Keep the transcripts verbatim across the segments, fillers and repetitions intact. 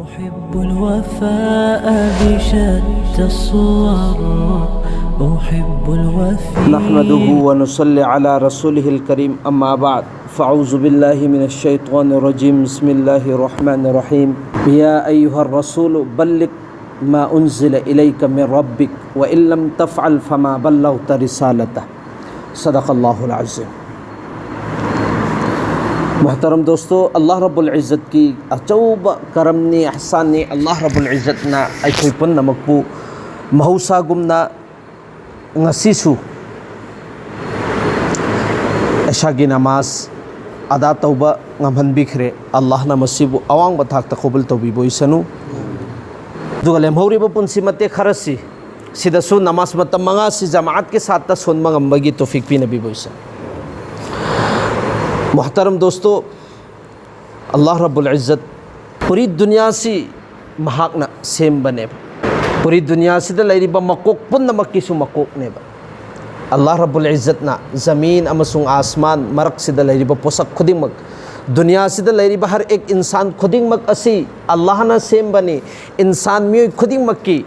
أحب الوفاء بشتى الصور. أحب الوفاء. نحمده ونصلي على رسوله الكريم، أما بعد، فأعوذ بالله من الشيطان الرجيم. بسم الله الرحمن الرحيم. يا أيها الرسول، بلغ ما أنزل إليك من ربك، وإن لم تفعل فما بلغت رسالته. صدق الله العظيم. محترم دوستو، الله رب العزت کی ꯑꯆꯧꯕ ꯀꯔꯝꯅꯤ, ꯑꯍꯁꯥꯟꯅꯤ꯫ ꯑꯜꯂꯥꯍ ꯔꯕꯨꯜ ꯏꯖꯠꯅ ꯑꯩꯈꯣꯏ ꯄꯨꯝꯅꯃꯛꯄꯨ ꯃꯍꯧꯁꯥꯒꯨꯝꯅ ꯉꯁꯤꯁꯨ ꯏꯁꯥꯒꯤ ꯅꯃꯥꯖ ꯑꯗꯥ ꯇꯧꯕ ꯉꯝꯍꯟꯕꯤꯈ꯭ꯔꯦ꯫ ꯑꯜꯂꯥꯍꯅ ꯃꯁꯤꯕꯨ ꯑꯋꯥꯡꯕ ꯊꯥꯛꯇ ꯀꯕꯨꯜ ꯇꯧꯕꯤꯕ ꯑꯣꯏꯁꯅꯨ꯫ ꯑꯗꯨꯒ ꯂꯦꯝꯍꯧꯔꯤꯕ ꯄꯨꯟꯁꯤ ꯃꯇꯦꯛ ꯈꯔꯁꯤ ꯁꯤꯗꯁꯨ ꯅꯃꯥꯖ ꯃꯇꯝ ꯃꯉꯥꯁꯤ ꯖꯃꯥꯑꯠꯀꯤ ꯁꯥꯠꯇ ꯁꯣꯟꯕ ꯉꯝꯕꯒꯤ ꯇꯣꯐꯤꯛ ꯄꯤꯅꯕꯤꯕ ꯑꯣꯏꯁꯅꯨ꯫ ꯃꯨꯍꯇꯔꯝ ꯗꯣꯁꯇꯣ, ꯑꯜꯂꯥꯍ ꯔꯕꯨꯜ ꯏꯖꯠ ꯄꯨꯔꯤ ꯗꯨꯅꯤꯌꯥꯁꯤ ꯃꯍꯥꯛꯅ ꯁꯦꯝꯕꯅꯦꯕ꯫ ꯄꯨꯔꯤ ꯗꯨꯅꯤꯌꯥꯁꯤꯗ ꯂꯩꯔꯤꯕ ꯃꯀꯣꯛ ꯄꯨꯝꯅꯃꯛꯀꯤꯁꯨ ꯃꯀꯣꯛꯅꯦꯕ꯫ ꯑꯜꯂꯥꯍ ꯔꯕꯨꯜ ꯏꯖꯠꯅ ꯖꯃꯤꯟ ꯑꯃꯁꯨꯡ ꯑꯁꯃꯥꯟ ꯃꯔꯛꯁꯤꯗ ꯂꯩꯔꯤꯕ ꯄꯣꯠꯁꯛ ꯈꯨꯗꯤꯡꯃꯛ, ꯗꯨꯅꯤꯌꯥꯁꯤꯗ ꯂꯩꯔꯤꯕ ꯍꯔ ꯑꯦꯛ ꯏꯟꯁꯥꯟ ꯈꯨꯗꯤꯡꯃꯛ ꯑꯁꯤ ꯑꯜꯂꯥꯍꯅ ꯁꯦꯝꯕꯅꯤ꯫ ꯏꯟꯁꯥꯟ ꯃꯤꯑꯣꯏ ꯈꯨꯗꯤꯡꯃꯛꯀꯤ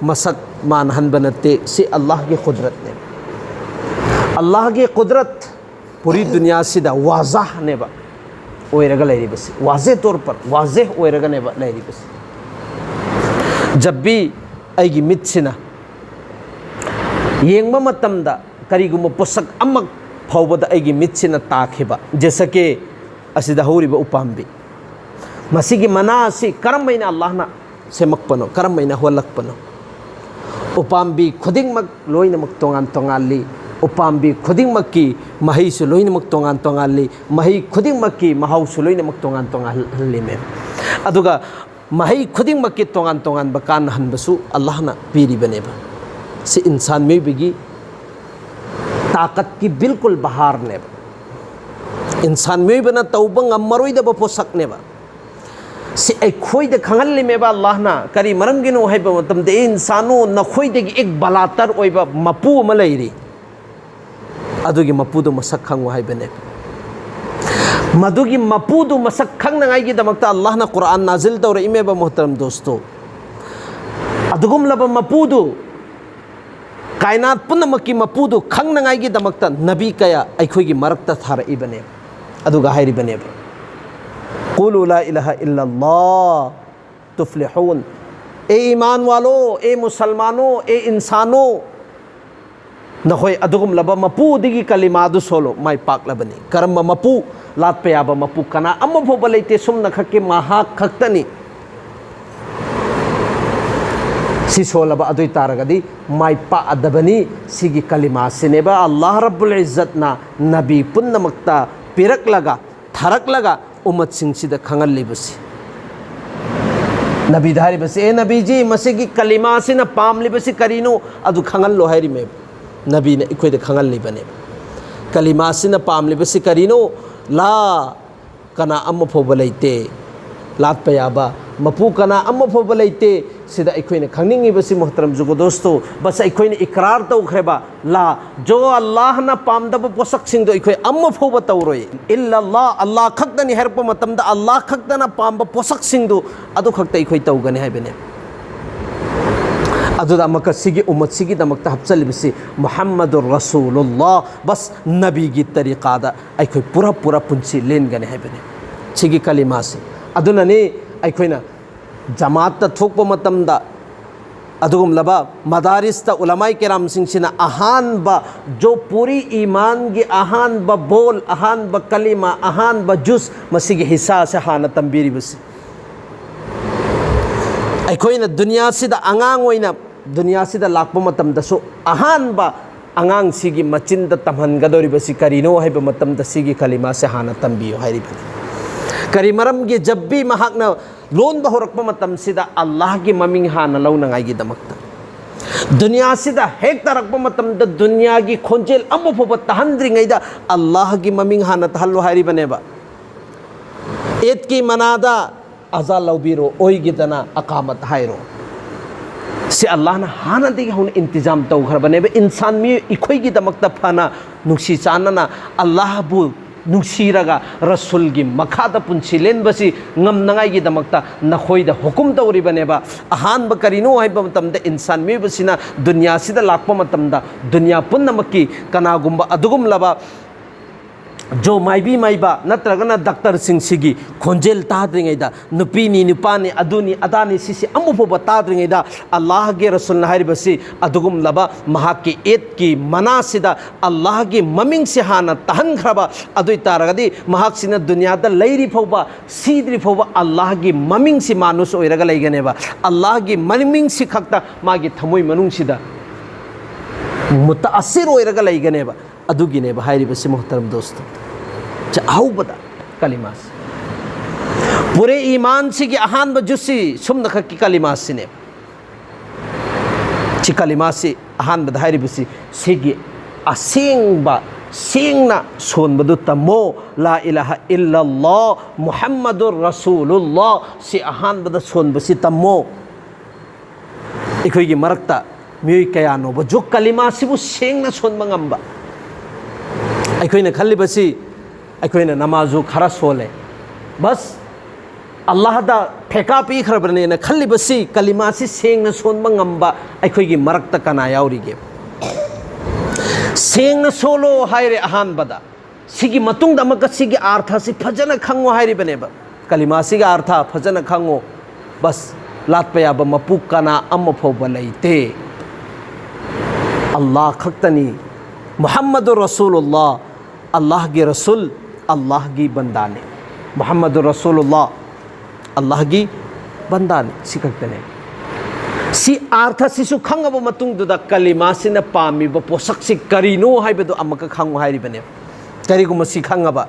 ꯃꯁꯛ ꯃꯥꯟꯅꯍꯟꯕ ꯅꯠꯇꯦ꯫ ꯁꯤ ꯑꯜꯂꯥꯍꯒꯤ ꯀꯨꯗꯔꯠꯅꯦꯕ꯫ ꯑꯜꯂꯥꯍꯒꯤ ꯀꯨꯗꯔꯠ ꯄꯨꯔꯤ ꯗꯨꯅꯤꯌꯥꯁꯤꯗ ꯋꯥꯖꯍꯅꯦꯕ ꯑꯣꯏꯔꯒ ꯂꯩꯔꯤꯕꯁꯤ꯫ ꯋꯥꯖꯦ ꯇꯣꯔ ꯄꯔ, ꯋꯥꯖꯦ ꯑꯣꯏꯔꯒꯅꯦꯕ ꯂꯩꯔꯤꯕꯁꯤ꯫ ꯖꯕꯤ ꯑꯩꯒꯤ ꯃꯤꯠꯁꯤꯅ ꯌꯦꯡꯕ ꯃꯇꯝꯗ ꯀꯔꯤꯒꯨꯝꯕ ꯄꯣꯠꯁꯛ ꯑꯃ ꯐꯥꯎꯕꯗ ꯑꯩꯒꯤ ꯃꯤꯠꯁꯤꯅ ꯇꯥꯈꯤꯕ, ꯖꯦꯁꯀꯦ ꯑꯁꯤꯗ ꯍꯧꯔꯤꯕ ꯎꯄꯥꯝꯕꯤ, ꯃꯁꯤꯒꯤ ꯃꯅꯥ ꯑꯁꯤ ꯀꯔꯝ ꯍꯥꯏꯅ ꯑꯜꯂꯥꯍꯅ ꯁꯦꯝꯃꯛꯄꯅꯣ, ꯀꯔꯝ ꯍꯥꯏꯅ ꯍꯣꯜꯂꯛꯄꯅꯣ? ꯎꯄꯥꯝꯕꯤ ꯈꯨꯗꯤꯡꯃꯛ ꯂꯣꯏꯅꯃꯛ ꯇꯣꯉꯥꯟ ꯇꯣꯉꯥꯜꯂꯤ꯫ ꯎꯄꯥꯝꯕꯤ ꯈꯨꯗꯤꯡꯃꯛꯀꯤ ꯃꯍꯩꯁꯨ ꯂꯣꯏꯅꯃꯛ ꯇꯣꯉꯥꯟ ꯇꯣꯉꯥꯜꯂꯤ꯫ ꯃꯍꯩ ꯈꯨꯗꯤꯡꯃꯛꯀꯤ ꯃꯍꯥꯎꯁꯨ ꯂꯣꯏꯅꯃꯛ ꯇꯣꯉꯥꯟ ꯇꯣꯉꯥꯜꯍꯜꯂꯤꯃꯦ꯫ ꯑꯗꯨꯒ ꯃꯍꯩ ꯈꯨꯗꯤꯡꯃꯛꯀꯤ ꯇꯣꯉꯥꯟ ꯇꯣꯉꯥꯟꯕ ꯀꯥꯟꯅꯍꯟꯕꯁꯨ ꯑꯜꯂꯥꯍꯅ ꯄꯤꯔꯤꯕꯅꯦꯕ꯫ ꯁꯤ ꯏꯟꯁꯥꯟ ꯃꯤꯑꯣꯏꯕꯒꯤ ꯇꯥꯀꯠꯀꯤ ꯕꯤꯜꯀꯨꯜ ꯕꯍꯥꯔꯅꯦꯕ꯫ ꯏꯟꯁꯥꯟ ꯃꯤꯑꯣꯏꯕꯅ ꯇꯧꯕ ꯉꯝꯃꯔꯣꯏꯗꯕ ꯄꯣꯠꯁꯛꯅꯦꯕ꯫ ꯁꯤ ꯑꯩꯈꯣꯏꯗ ꯈꯪꯍꯜꯂꯤꯃꯦꯕ ꯑꯜꯂꯥꯍꯅ꯫ ꯀꯔꯤ ꯃꯔꯝꯒꯤꯅꯣ ꯍꯥꯏꯕ ꯃꯇꯝꯗ, "ꯑꯦ ꯏꯟꯁꯥꯅꯣ, ꯅꯈꯣꯏꯗꯒꯤ ꯑꯦꯛ ꯕꯂꯥꯇꯔ ꯑꯣꯏꯕ ꯃꯄꯨ ꯑꯃ ꯂꯩꯔꯤ꯫ ꯑꯗꯨꯒꯤ ꯃꯄꯨꯗꯣ ꯃꯁꯛ ꯈꯪꯉꯨ" ꯍꯥꯏꯕꯅꯦ꯫ ꯃꯗꯨꯒꯤ ꯃꯄꯨꯗꯨ ꯃꯁꯛ ꯈꯪꯅꯉꯥꯏꯒꯤꯗꯃꯛꯇ ꯑꯜꯂꯥꯍꯅ ꯀꯨꯔꯥꯟ ꯅꯥꯖꯤꯜ ꯇꯧꯔꯛꯏꯃꯦꯕ, ꯃꯣꯍꯇꯔꯝ ꯗꯣꯁꯇꯣ꯫ ꯑꯗꯨꯒꯨꯝꯂꯕ ꯃꯄꯨꯗꯨ, ꯀꯥꯏꯅꯥꯠ ꯄꯨꯝꯅꯃꯛꯀꯤ ꯃꯄꯨꯗꯨ ꯈꯪꯅꯉꯥꯏꯒꯤꯗꯃꯛꯇ ꯅꯕꯤ ꯀꯌꯥ ꯑꯩꯈꯣꯏꯒꯤ ꯃꯔꯛꯇ ꯊꯥꯔꯛꯏꯕꯅꯦꯕ꯫ ꯑꯗꯨꯒ ꯍꯥꯏꯔꯤꯕꯅꯦꯕ, "ꯀꯨꯂꯨ ꯂꯥ ꯏꯂꯥꯍ ꯏꯜꯂꯜꯂꯥꯍ ꯇꯨꯐ꯭ꯂꯤꯍꯨꯟ"꯫ ꯑꯦ ꯏꯃꯥꯟ ꯋꯥꯂꯣ, ꯑꯦ ꯃꯨꯁꯜꯃꯥꯅꯣ, ꯑꯦ ꯏꯟꯁꯥꯅꯣ, ꯅꯈꯣꯏ ꯑꯗꯨꯒꯨꯝꯂꯕ ꯃꯄꯨꯗꯒꯤ ꯀꯂꯤꯃꯥꯗꯨ ꯁꯣꯜꯂꯨ, ꯃꯥꯏ ꯄꯥꯛꯂꯕꯅꯤ꯫ ꯀꯔꯝꯕ ꯃꯄꯨ? ꯂꯥꯠꯄ ꯌꯥꯕ ꯃꯄꯨ ꯀꯅꯥ ꯑꯃ ꯐꯥꯎꯕ ꯂꯩꯇꯦ, ꯁꯨꯝꯅ ꯈꯛꯀꯤ ꯃꯍꯥꯛ ꯈꯛꯇꯅꯤ꯫ ꯁꯤ ꯁꯣꯜꯂꯕ ꯑꯗꯨ ꯑꯣꯏ ꯇꯥꯔꯒꯗꯤ ꯃꯥꯏ ꯄꯥꯛꯑꯗꯕꯅꯤ꯫ ꯁꯤꯒꯤ ꯀꯂꯤꯃꯥꯁꯤꯅꯦꯕ ꯑꯜꯂꯥꯍ ꯔꯕꯨꯜ ꯏꯖꯠꯅ ꯅꯕꯤ ꯄꯨꯝꯅꯃꯛꯇ ꯄꯤꯔꯛꯂꯒ, ꯊꯥꯔꯛꯂꯒ, ꯎꯃꯠꯁꯤꯡꯁꯤꯗ ꯈꯪꯍꯜꯂꯤꯕꯁꯤ꯫ ꯅꯕꯤꯗ ꯍꯥꯏꯔꯤꯕꯁꯤ, "ꯑꯦ ꯅꯕꯤꯖꯤ, ꯃꯁꯤꯒꯤ ꯀꯂꯤꯃꯥꯁꯤꯅ ꯄꯥꯝꯂꯤꯕꯁꯤ ꯀꯔꯤꯅꯣ? ꯑꯗꯨ ꯈꯪꯍꯜꯂꯣ" ꯍꯥꯏꯔꯤꯃꯦꯕ꯫ ꯅꯕꯤꯅ ꯑꯩꯈꯣꯏꯗ ꯈꯪꯍꯜꯂꯤꯕꯅꯦꯕ꯫ ꯀꯂꯤꯃꯥꯁꯤꯅ ꯄꯥꯝꯂꯤꯕꯁꯤ ꯀꯔꯤꯅꯣ? ꯂꯥ ꯀꯅꯥ ꯑꯃ ꯐꯥꯎꯕ ꯂꯩꯇꯦ꯫ ꯂꯥꯠꯄ ꯌꯥꯕ ꯃꯄꯨ ꯀꯅꯥ ꯑꯃ ꯐꯥꯎꯕ ꯂꯩꯇꯦ꯫ ꯁꯤꯗ ꯑꯩꯈꯣꯏꯅ ꯈꯪꯅꯤꯡꯉꯤꯕꯁꯤ, ꯃꯣꯍꯇꯔꯝ ꯖꯨꯒꯣꯗꯣꯁꯇꯣ, ꯕꯁ ꯑꯩꯈꯣꯏꯅ ꯏꯀ꯭ꯔꯥꯔ ꯇꯧꯈ꯭ꯔꯦꯕ, ꯂꯥ, ꯖꯣ ꯑꯜꯂꯥꯍꯅ ꯄꯥꯝꯗꯕ ꯄꯣꯠꯁꯛꯁꯤꯡꯗꯣ ꯑꯩꯈꯣꯏ ꯑꯃ ꯐꯥꯎꯕ ꯇꯧꯔꯣꯏ꯫ ꯏꯜꯂꯜꯂꯥꯍ, ꯑꯜꯂꯥꯍ ꯈꯛꯇꯅꯤ ꯍꯥꯏꯔꯛꯄ ꯃꯇꯝꯗ, ꯑꯜꯂꯥꯍ ꯈꯛꯇꯅ ꯄꯥꯝꯕ ꯄꯣꯠꯁꯛꯁꯤꯡꯗꯨ ꯑꯗꯨ ꯈꯛꯇ ꯑꯩꯈꯣꯏ ꯇꯧꯒꯅꯤ ꯍꯥꯏꯕꯅꯦ꯫ ꯑꯗꯨꯗ ꯑꯃꯨꯛꯀ ꯁꯤꯒꯤ ꯎꯃꯠꯁꯤꯒꯤꯗꯃꯛꯇ ꯍꯥꯞꯆꯜꯂꯤꯕꯁꯤ ꯃꯨꯍꯝꯃꯗꯨꯔ ꯔꯁꯨꯂꯨꯜꯂꯥꯍ, ꯕꯁ ꯅꯕꯤꯒꯤ ꯇꯔꯤꯀꯥꯗ ꯑꯩꯈꯣꯏ ꯄꯨꯔꯥ ꯄꯨꯔꯥ ꯄꯨꯟꯁꯤ ꯂꯦꯟꯒꯅꯤ ꯍꯥꯏꯕꯅꯤ ꯁꯤꯒꯤ ꯀꯂꯤꯃꯥꯁꯤ꯫ ꯑꯗꯨꯅꯅꯤ ꯑꯩꯈꯣꯏꯅ ꯖꯃꯥꯠꯇ ꯊꯣꯛꯄ ꯃꯇꯝꯗ, ꯑꯗꯨꯒꯨꯝꯂꯕ ꯃꯗꯥꯔꯤꯁꯇ ꯎꯂꯃꯥꯏ ꯀꯦꯔꯥꯝꯁꯤꯡꯁꯤꯅ ꯑꯍꯥꯟꯕ ꯖꯣ ꯄꯨꯔꯤ ꯏꯃꯥꯟꯒꯤ ꯑꯍꯥꯟꯕ ꯕꯣꯜ, ꯑꯍꯥꯟꯕ ꯀꯂꯤꯃꯥ, ꯑꯍꯥꯟꯕ ꯖꯨꯖ, ꯃꯁꯤꯒꯤ ꯍꯤꯁꯥꯁꯦ ꯍꯥꯟꯅ ꯇꯝꯕꯤꯔꯤꯕꯁꯤ꯫ ꯑꯩꯈꯣꯏꯅ ꯗꯨꯅꯤꯌꯥꯁꯤꯗ ꯑꯉꯥꯡ ꯑꯣꯏꯅ, ꯗꯨꯅꯤꯌꯥꯁꯤꯗ ꯂꯥꯛꯄ ꯃꯇꯝꯗꯁꯨ ꯑꯍꯥꯟꯕ ꯑꯉꯥꯡꯁꯤꯒꯤ ꯃꯆꯤꯟꯗ ꯇꯝꯍꯟꯒꯗꯧꯔꯤꯕꯁꯤ ꯀꯔꯤꯅꯣ ꯍꯥꯏꯕ ꯃꯇꯝꯗ ꯁꯤꯒꯤ ꯀꯂꯤꯃꯥꯁꯦ ꯍꯥꯟꯅ ꯇꯝꯕꯤꯌꯨ ꯍꯥꯏꯔꯤꯕꯅꯤ꯫ ꯀꯔꯤ ꯃꯔꯝꯒꯤ? ꯖꯕ ꯚꯤ ꯃꯍꯥꯛꯅ ꯂꯣꯟꯕ ꯍꯧꯔꯛꯄ ꯃꯇꯝꯁꯤꯗ ꯑꯜꯂꯥꯍꯒꯤ ꯃꯃꯤꯡ ꯍꯥꯟꯅ ꯂꯧꯅꯉꯥꯏꯒꯤꯗꯃꯛꯇ꯫ ꯗꯨꯅꯤꯌꯥꯁꯤꯗ ꯍꯦꯛ ꯇꯥꯔꯛꯄ ꯃꯇꯝꯗ ꯗꯨꯅꯤꯌꯥꯒꯤ ꯈꯣꯟꯖꯦꯜ ꯑꯃ ꯐꯥꯎꯕ ꯇꯥꯍꯟꯗ꯭ꯔꯤꯉꯩꯗ ꯑꯜꯂꯥꯍꯒꯤ ꯃꯃꯤꯡ ꯍꯥꯟꯅ ꯇꯥꯍꯜꯂꯨ ꯍꯥꯏꯔꯤꯕꯅꯦꯕ꯫ ꯏꯗꯀꯤ ꯃꯅꯥꯗ ꯑꯖꯥꯟ ꯂꯧꯕꯤꯔꯣ, ꯑꯣꯏꯒꯤꯗꯅ ꯑꯀꯥꯃꯠ ꯍꯥꯏꯔꯣ꯫ ꯁꯤ ꯑꯜꯂꯥꯍꯅ ꯍꯥꯟꯅꯗꯒꯤ ꯍꯧꯅ ꯏꯟꯇꯤꯖꯥꯝ ꯇꯧꯈ꯭ꯔꯕꯅꯦꯕ꯫ ꯏꯟꯁꯥꯟ ꯃꯤꯑꯣꯏ ꯑꯩꯈꯣꯏꯒꯤꯗꯃꯛꯇ ꯐꯅ, ꯅꯨꯡꯁꯤ ꯆꯥꯟꯅꯅ ꯑꯜꯂꯥꯍꯕꯨ ꯅꯨꯡꯁꯤꯔꯒ ꯔꯁꯨꯜꯒꯤ ꯃꯈꯥꯗ ꯄꯨꯟꯁꯤ ꯂꯦꯟꯕꯁꯤ ꯉꯝꯅꯉꯥꯏꯒꯤꯗꯃꯛꯇ ꯅꯈꯣꯏꯗ ꯍꯨꯀꯨꯝ ꯇꯧꯔꯤꯕꯅꯦꯕ꯫ ꯑꯍꯥꯟꯕ ꯀꯔꯤꯅꯣ ꯍꯥꯏꯕ ꯃꯇꯝꯗ, ꯏꯟꯁꯥꯟ ꯃꯤꯑꯣꯏꯕꯁꯤꯅ ꯗꯨꯅꯤꯌꯥꯁꯤꯗ ꯂꯥꯛꯄ ꯃꯇꯝꯗ, ꯗꯨꯅꯤꯌꯥ ꯄꯨꯝꯅꯃꯛꯀꯤ ꯀꯅꯥꯒꯨꯝꯕ ꯑꯗꯨꯒꯨꯝꯂꯕ ꯖꯣ ꯃꯥꯏꯕꯤ ꯃꯥꯏꯕ ꯅꯠꯇ꯭ꯔꯒꯅ ꯗꯥꯛꯇꯔꯁꯤꯡꯁꯤꯒꯤ ꯈꯣꯟꯖꯦꯜ ꯇꯥꯗ꯭ꯔꯤꯉꯩꯗ, ꯅꯨꯄꯤꯅꯤ ꯅꯨꯄꯥꯅꯤ ꯑꯗꯨꯅꯤ ꯑꯗꯥꯅꯤ ꯁꯤꯁꯤ ꯑꯃꯐꯥꯎꯕ ꯇꯥꯗ꯭ꯔꯤꯉꯩꯗ, ꯑꯜꯂꯥꯍꯒꯤ ꯔꯁꯨꯜꯅ ꯍꯥꯏꯔꯤꯕꯁꯤ ꯑꯗꯨꯒꯨꯝꯂꯕ ꯃꯍꯥꯛꯀꯤ ꯏꯗꯀꯤ ꯃꯅꯥꯁꯤꯗ ꯑꯜꯂꯥꯍꯒꯤ ꯃꯃꯤꯡꯁꯤ ꯍꯥꯟꯅ ꯇꯥꯍꯟꯈ꯭ꯔꯕ꯫ ꯑꯗꯨ ꯑꯣꯏ ꯇꯥꯔꯒꯗꯤ ꯃꯍꯥꯛꯁꯤꯅ ꯗꯨꯅꯤꯌꯥꯗ ꯂꯩꯔꯤ ꯐꯥꯎꯕ, ꯁꯤꯗ꯭ꯔꯤ ꯐꯥꯎꯕ ꯑꯜꯂꯥꯍꯒꯤ ꯃꯃꯤꯡꯁꯤ ꯃꯥꯅꯨꯁ ꯑꯣꯏꯔꯒ ꯂꯩꯒꯅꯦꯕ꯫ ꯑꯜꯂꯥꯍꯒꯤ ꯃꯃꯤꯡꯁꯤ ꯈꯛꯇ ꯃꯥꯒꯤ ꯊꯃꯣꯏ ꯃꯅꯨꯡꯁꯤꯗ ꯃꯨꯇꯥꯁꯤꯔ ꯑꯣꯏꯔꯒ ꯂꯩꯒꯅꯦꯕ꯫ ꯑꯗꯨꯒꯤꯅꯦꯕ ꯍꯥꯏꯔꯤꯕꯁꯤ, ꯃꯨꯍꯇꯔꯝ ꯗꯣꯁꯇꯣ꯫ ꯆ-, ꯑꯍꯧꯕꯗ ꯀꯂꯤꯃꯥꯁꯤ꯫ ꯄꯨꯔꯦ ꯏꯃꯥꯟꯁꯤꯒꯤ ꯑꯍꯥꯟꯕ ꯖꯨꯁꯁꯤ ꯁꯨꯝꯅꯈꯛꯀꯤ ꯀꯂꯤꯃꯥꯁꯤꯅꯦꯕ꯫ ꯁꯤ ꯀꯂꯤꯃꯥꯁꯤ ꯑꯍꯥꯟꯕꯗ ꯍꯥꯏꯔꯤꯕꯁꯤ, ꯁꯤꯒꯤ ꯑꯁꯦꯡꯕ, ꯁꯦꯡꯅ ꯁꯣꯟꯕꯗꯨ ꯇꯝꯃꯣ꯫ ꯂꯥ ꯏꯂꯥꯍ ꯏꯜꯂꯜꯂꯥꯍ ꯃꯨꯍꯝꯃꯗꯨꯔ ꯔꯁꯨꯂꯨꯜꯂꯥꯍ꯫ ꯁꯤ ꯑꯍꯥꯟꯕꯗ ꯁꯣꯟꯕꯁꯤ ꯇꯝꯃꯣ꯫ ꯑꯩꯈꯣꯏꯒꯤ ꯃꯔꯛꯇ ꯃꯤꯑꯣꯏ ꯀꯌꯥꯅꯣꯕ ꯖꯨ ꯀꯂꯤꯃꯥꯁꯤꯕꯨ ꯁꯦꯡꯅ ꯁꯣꯟꯕ ꯉꯝꯕ? ꯑꯩꯈꯣꯏꯅ ꯈꯜꯂꯤꯕꯁꯤ, ꯑꯩꯈꯣꯏꯅ ꯅꯃꯥꯖꯨ ꯈꯔ ꯁꯣꯜꯂꯦ, ꯕꯁ, ꯑꯜꯂꯥꯍꯗ ꯐꯦꯀꯥ ꯄꯤꯈ꯭ꯔꯕꯅꯦꯅ ꯈꯜꯂꯤꯕꯁꯤ, ꯀꯂꯤꯃꯥꯁꯤ ꯁꯦꯡꯅ ꯁꯣꯟꯕ ꯉꯝꯕ ꯑꯩꯈꯣꯏꯒꯤ ꯃꯔꯛꯇ ꯀꯅꯥ ꯌꯥꯎꯔꯤꯒꯦ? ꯁꯦꯡꯅ ꯁꯣꯜꯂꯣ ꯍꯥꯏꯔꯦ ꯑꯍꯥꯟꯕꯗ꯫ ꯁꯤꯒꯤ ꯃꯇꯨꯡꯗ ꯑꯃꯨꯛꯀ ꯁꯤꯒꯤ ꯑꯥꯔꯊꯁꯤ ꯐꯖꯅ ꯈꯪꯉꯣ ꯍꯥꯏꯔꯤꯕꯅꯦꯕ꯫ ꯀꯂꯤꯃꯥꯁꯤꯒꯤ ꯑꯥꯔꯊ ꯐꯖꯅ ꯈꯪꯉꯣ꯫ ꯕꯁ, ꯂꯥꯠꯄ ꯌꯥꯕ ꯃꯄꯨ ꯀꯅꯥ ꯑꯃ ꯐꯥꯎꯕ ꯂꯩꯇꯦ꯫ ꯑꯜꯂꯥꯍ ꯈꯛꯇꯅꯤ꯫ ꯃꯨꯍꯝꯃꯗꯨꯔ ꯔꯁꯨꯂꯨꯜꯂꯥꯍ, ꯑꯜꯂꯥꯍꯒꯤ ꯔꯁꯨꯜ, ꯑꯜꯂꯥꯍꯒꯤ ꯕꯟꯗꯥꯅꯤ꯫ ꯃꯨꯍꯝꯃꯗꯨꯔ ꯔꯁꯨꯂꯨꯜꯂꯥꯍ, ꯑꯜꯂꯥꯍꯒꯤ ꯕꯟꯗꯥꯅꯤ꯫ ꯁꯤ ꯈꯛꯇꯅꯦ꯫ ꯁꯤ ꯑꯥꯔꯊꯁꯤꯁꯨ ꯈꯪꯉꯕ ꯃꯇꯨꯡꯗꯨꯗ ꯀꯂꯤꯃꯥꯁꯤꯅ ꯄꯥꯝꯃꯤꯕ ꯄꯣꯠꯁꯛꯁꯤ ꯀꯔꯤꯅꯣ ꯍꯥꯏꯕꯗꯨ ꯑꯃꯨꯛꯀ ꯈꯪꯉꯨ ꯍꯥꯏꯔꯤꯕꯅꯦ꯫ ꯀꯔꯤꯒꯨꯝꯕ ꯁꯤ ꯈꯪꯉꯕ,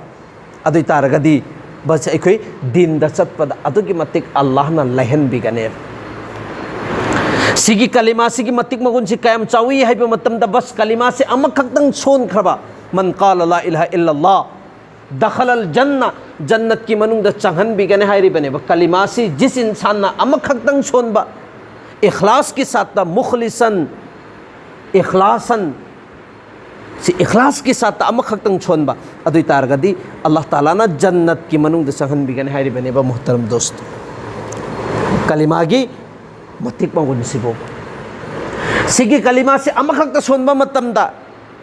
ꯑꯗꯨ ꯑꯣꯏ ꯇꯥꯔꯒꯗꯤ ꯕꯁ ꯑꯩꯈꯣꯏ ꯗꯤꯟꯗ ꯆꯠꯄꯗ ꯑꯗꯨꯛꯀꯤ ꯃꯇꯤꯛ ꯑꯜꯂꯥꯍꯅ ꯂꯥꯏꯍꯟꯕꯤꯒꯅꯦꯕ꯫ ꯁꯤꯒꯤ ꯀꯂꯤꯃꯥꯁꯤꯒꯤ ꯃꯇꯤꯛ ꯃꯒꯨꯟꯁꯤ ꯀꯌꯥꯝ ꯆꯥꯎꯏ ꯍꯥꯏꯕ ꯃꯇꯝꯗ, ꯕꯁ ꯀꯂꯤꯃꯥꯁꯤ ꯑꯃꯈꯛꯇꯪ ꯁꯣꯟꯈ꯭ꯔꯕ, "ꯃꯟ ꯀꯥꯂ ꯂꯥ ꯏꯂꯥꯍ ꯏꯜꯂꯜꯂꯥꯍ ꯗꯈꯂꯜ ꯖꯟꯅ", ꯖꯟꯅꯠꯀꯤ ꯃꯅꯨꯡꯗ ꯆꯪꯍꯟꯕꯤꯒꯅꯤ ꯍꯥꯏꯔꯤꯕꯅꯦꯕ꯫ ꯀꯂꯤꯃꯥꯁꯤ ꯖꯤꯁ ꯏꯟꯁꯥꯟꯅ ꯑꯃꯈꯛꯇꯪ ꯁꯣꯟꯕ, ꯏꯈ꯭ꯂꯥꯁꯀꯤ ꯁꯥꯠꯇ, ꯃꯨꯈꯂꯤꯁꯟ, ꯏꯈ꯭ꯂꯥꯁꯟ, ꯁꯤ ꯏꯈ꯭ꯂꯥꯁꯀꯤ ꯁꯥꯠꯇ ꯑꯃꯈꯛꯇꯪ ꯁꯣꯟꯕ, ꯑꯗꯨ ꯑꯣꯏ ꯇꯥꯔꯒꯗꯤ ꯑꯜꯂꯥꯍ ꯇꯥꯂꯥꯅ ꯖꯟꯅꯠꯀꯤ ꯃꯅꯨꯡꯗ ꯆꯪꯍꯟꯕꯤꯒꯅꯤ ꯍꯥꯏꯔꯤꯕꯅꯦꯕ, ꯃꯨꯍꯇꯔꯝ ꯗꯣꯁꯇꯣ꯫ ꯀꯂꯤꯃꯥꯒꯤ ꯃꯇꯤꯛ ꯃꯒꯨꯟꯁꯤꯕꯨ꯫ ꯁꯤꯒꯤ ꯀꯂꯤꯃꯥꯁꯤ ꯑꯃꯈꯛꯇ ꯁꯣꯟꯕ ꯃꯇꯝꯗ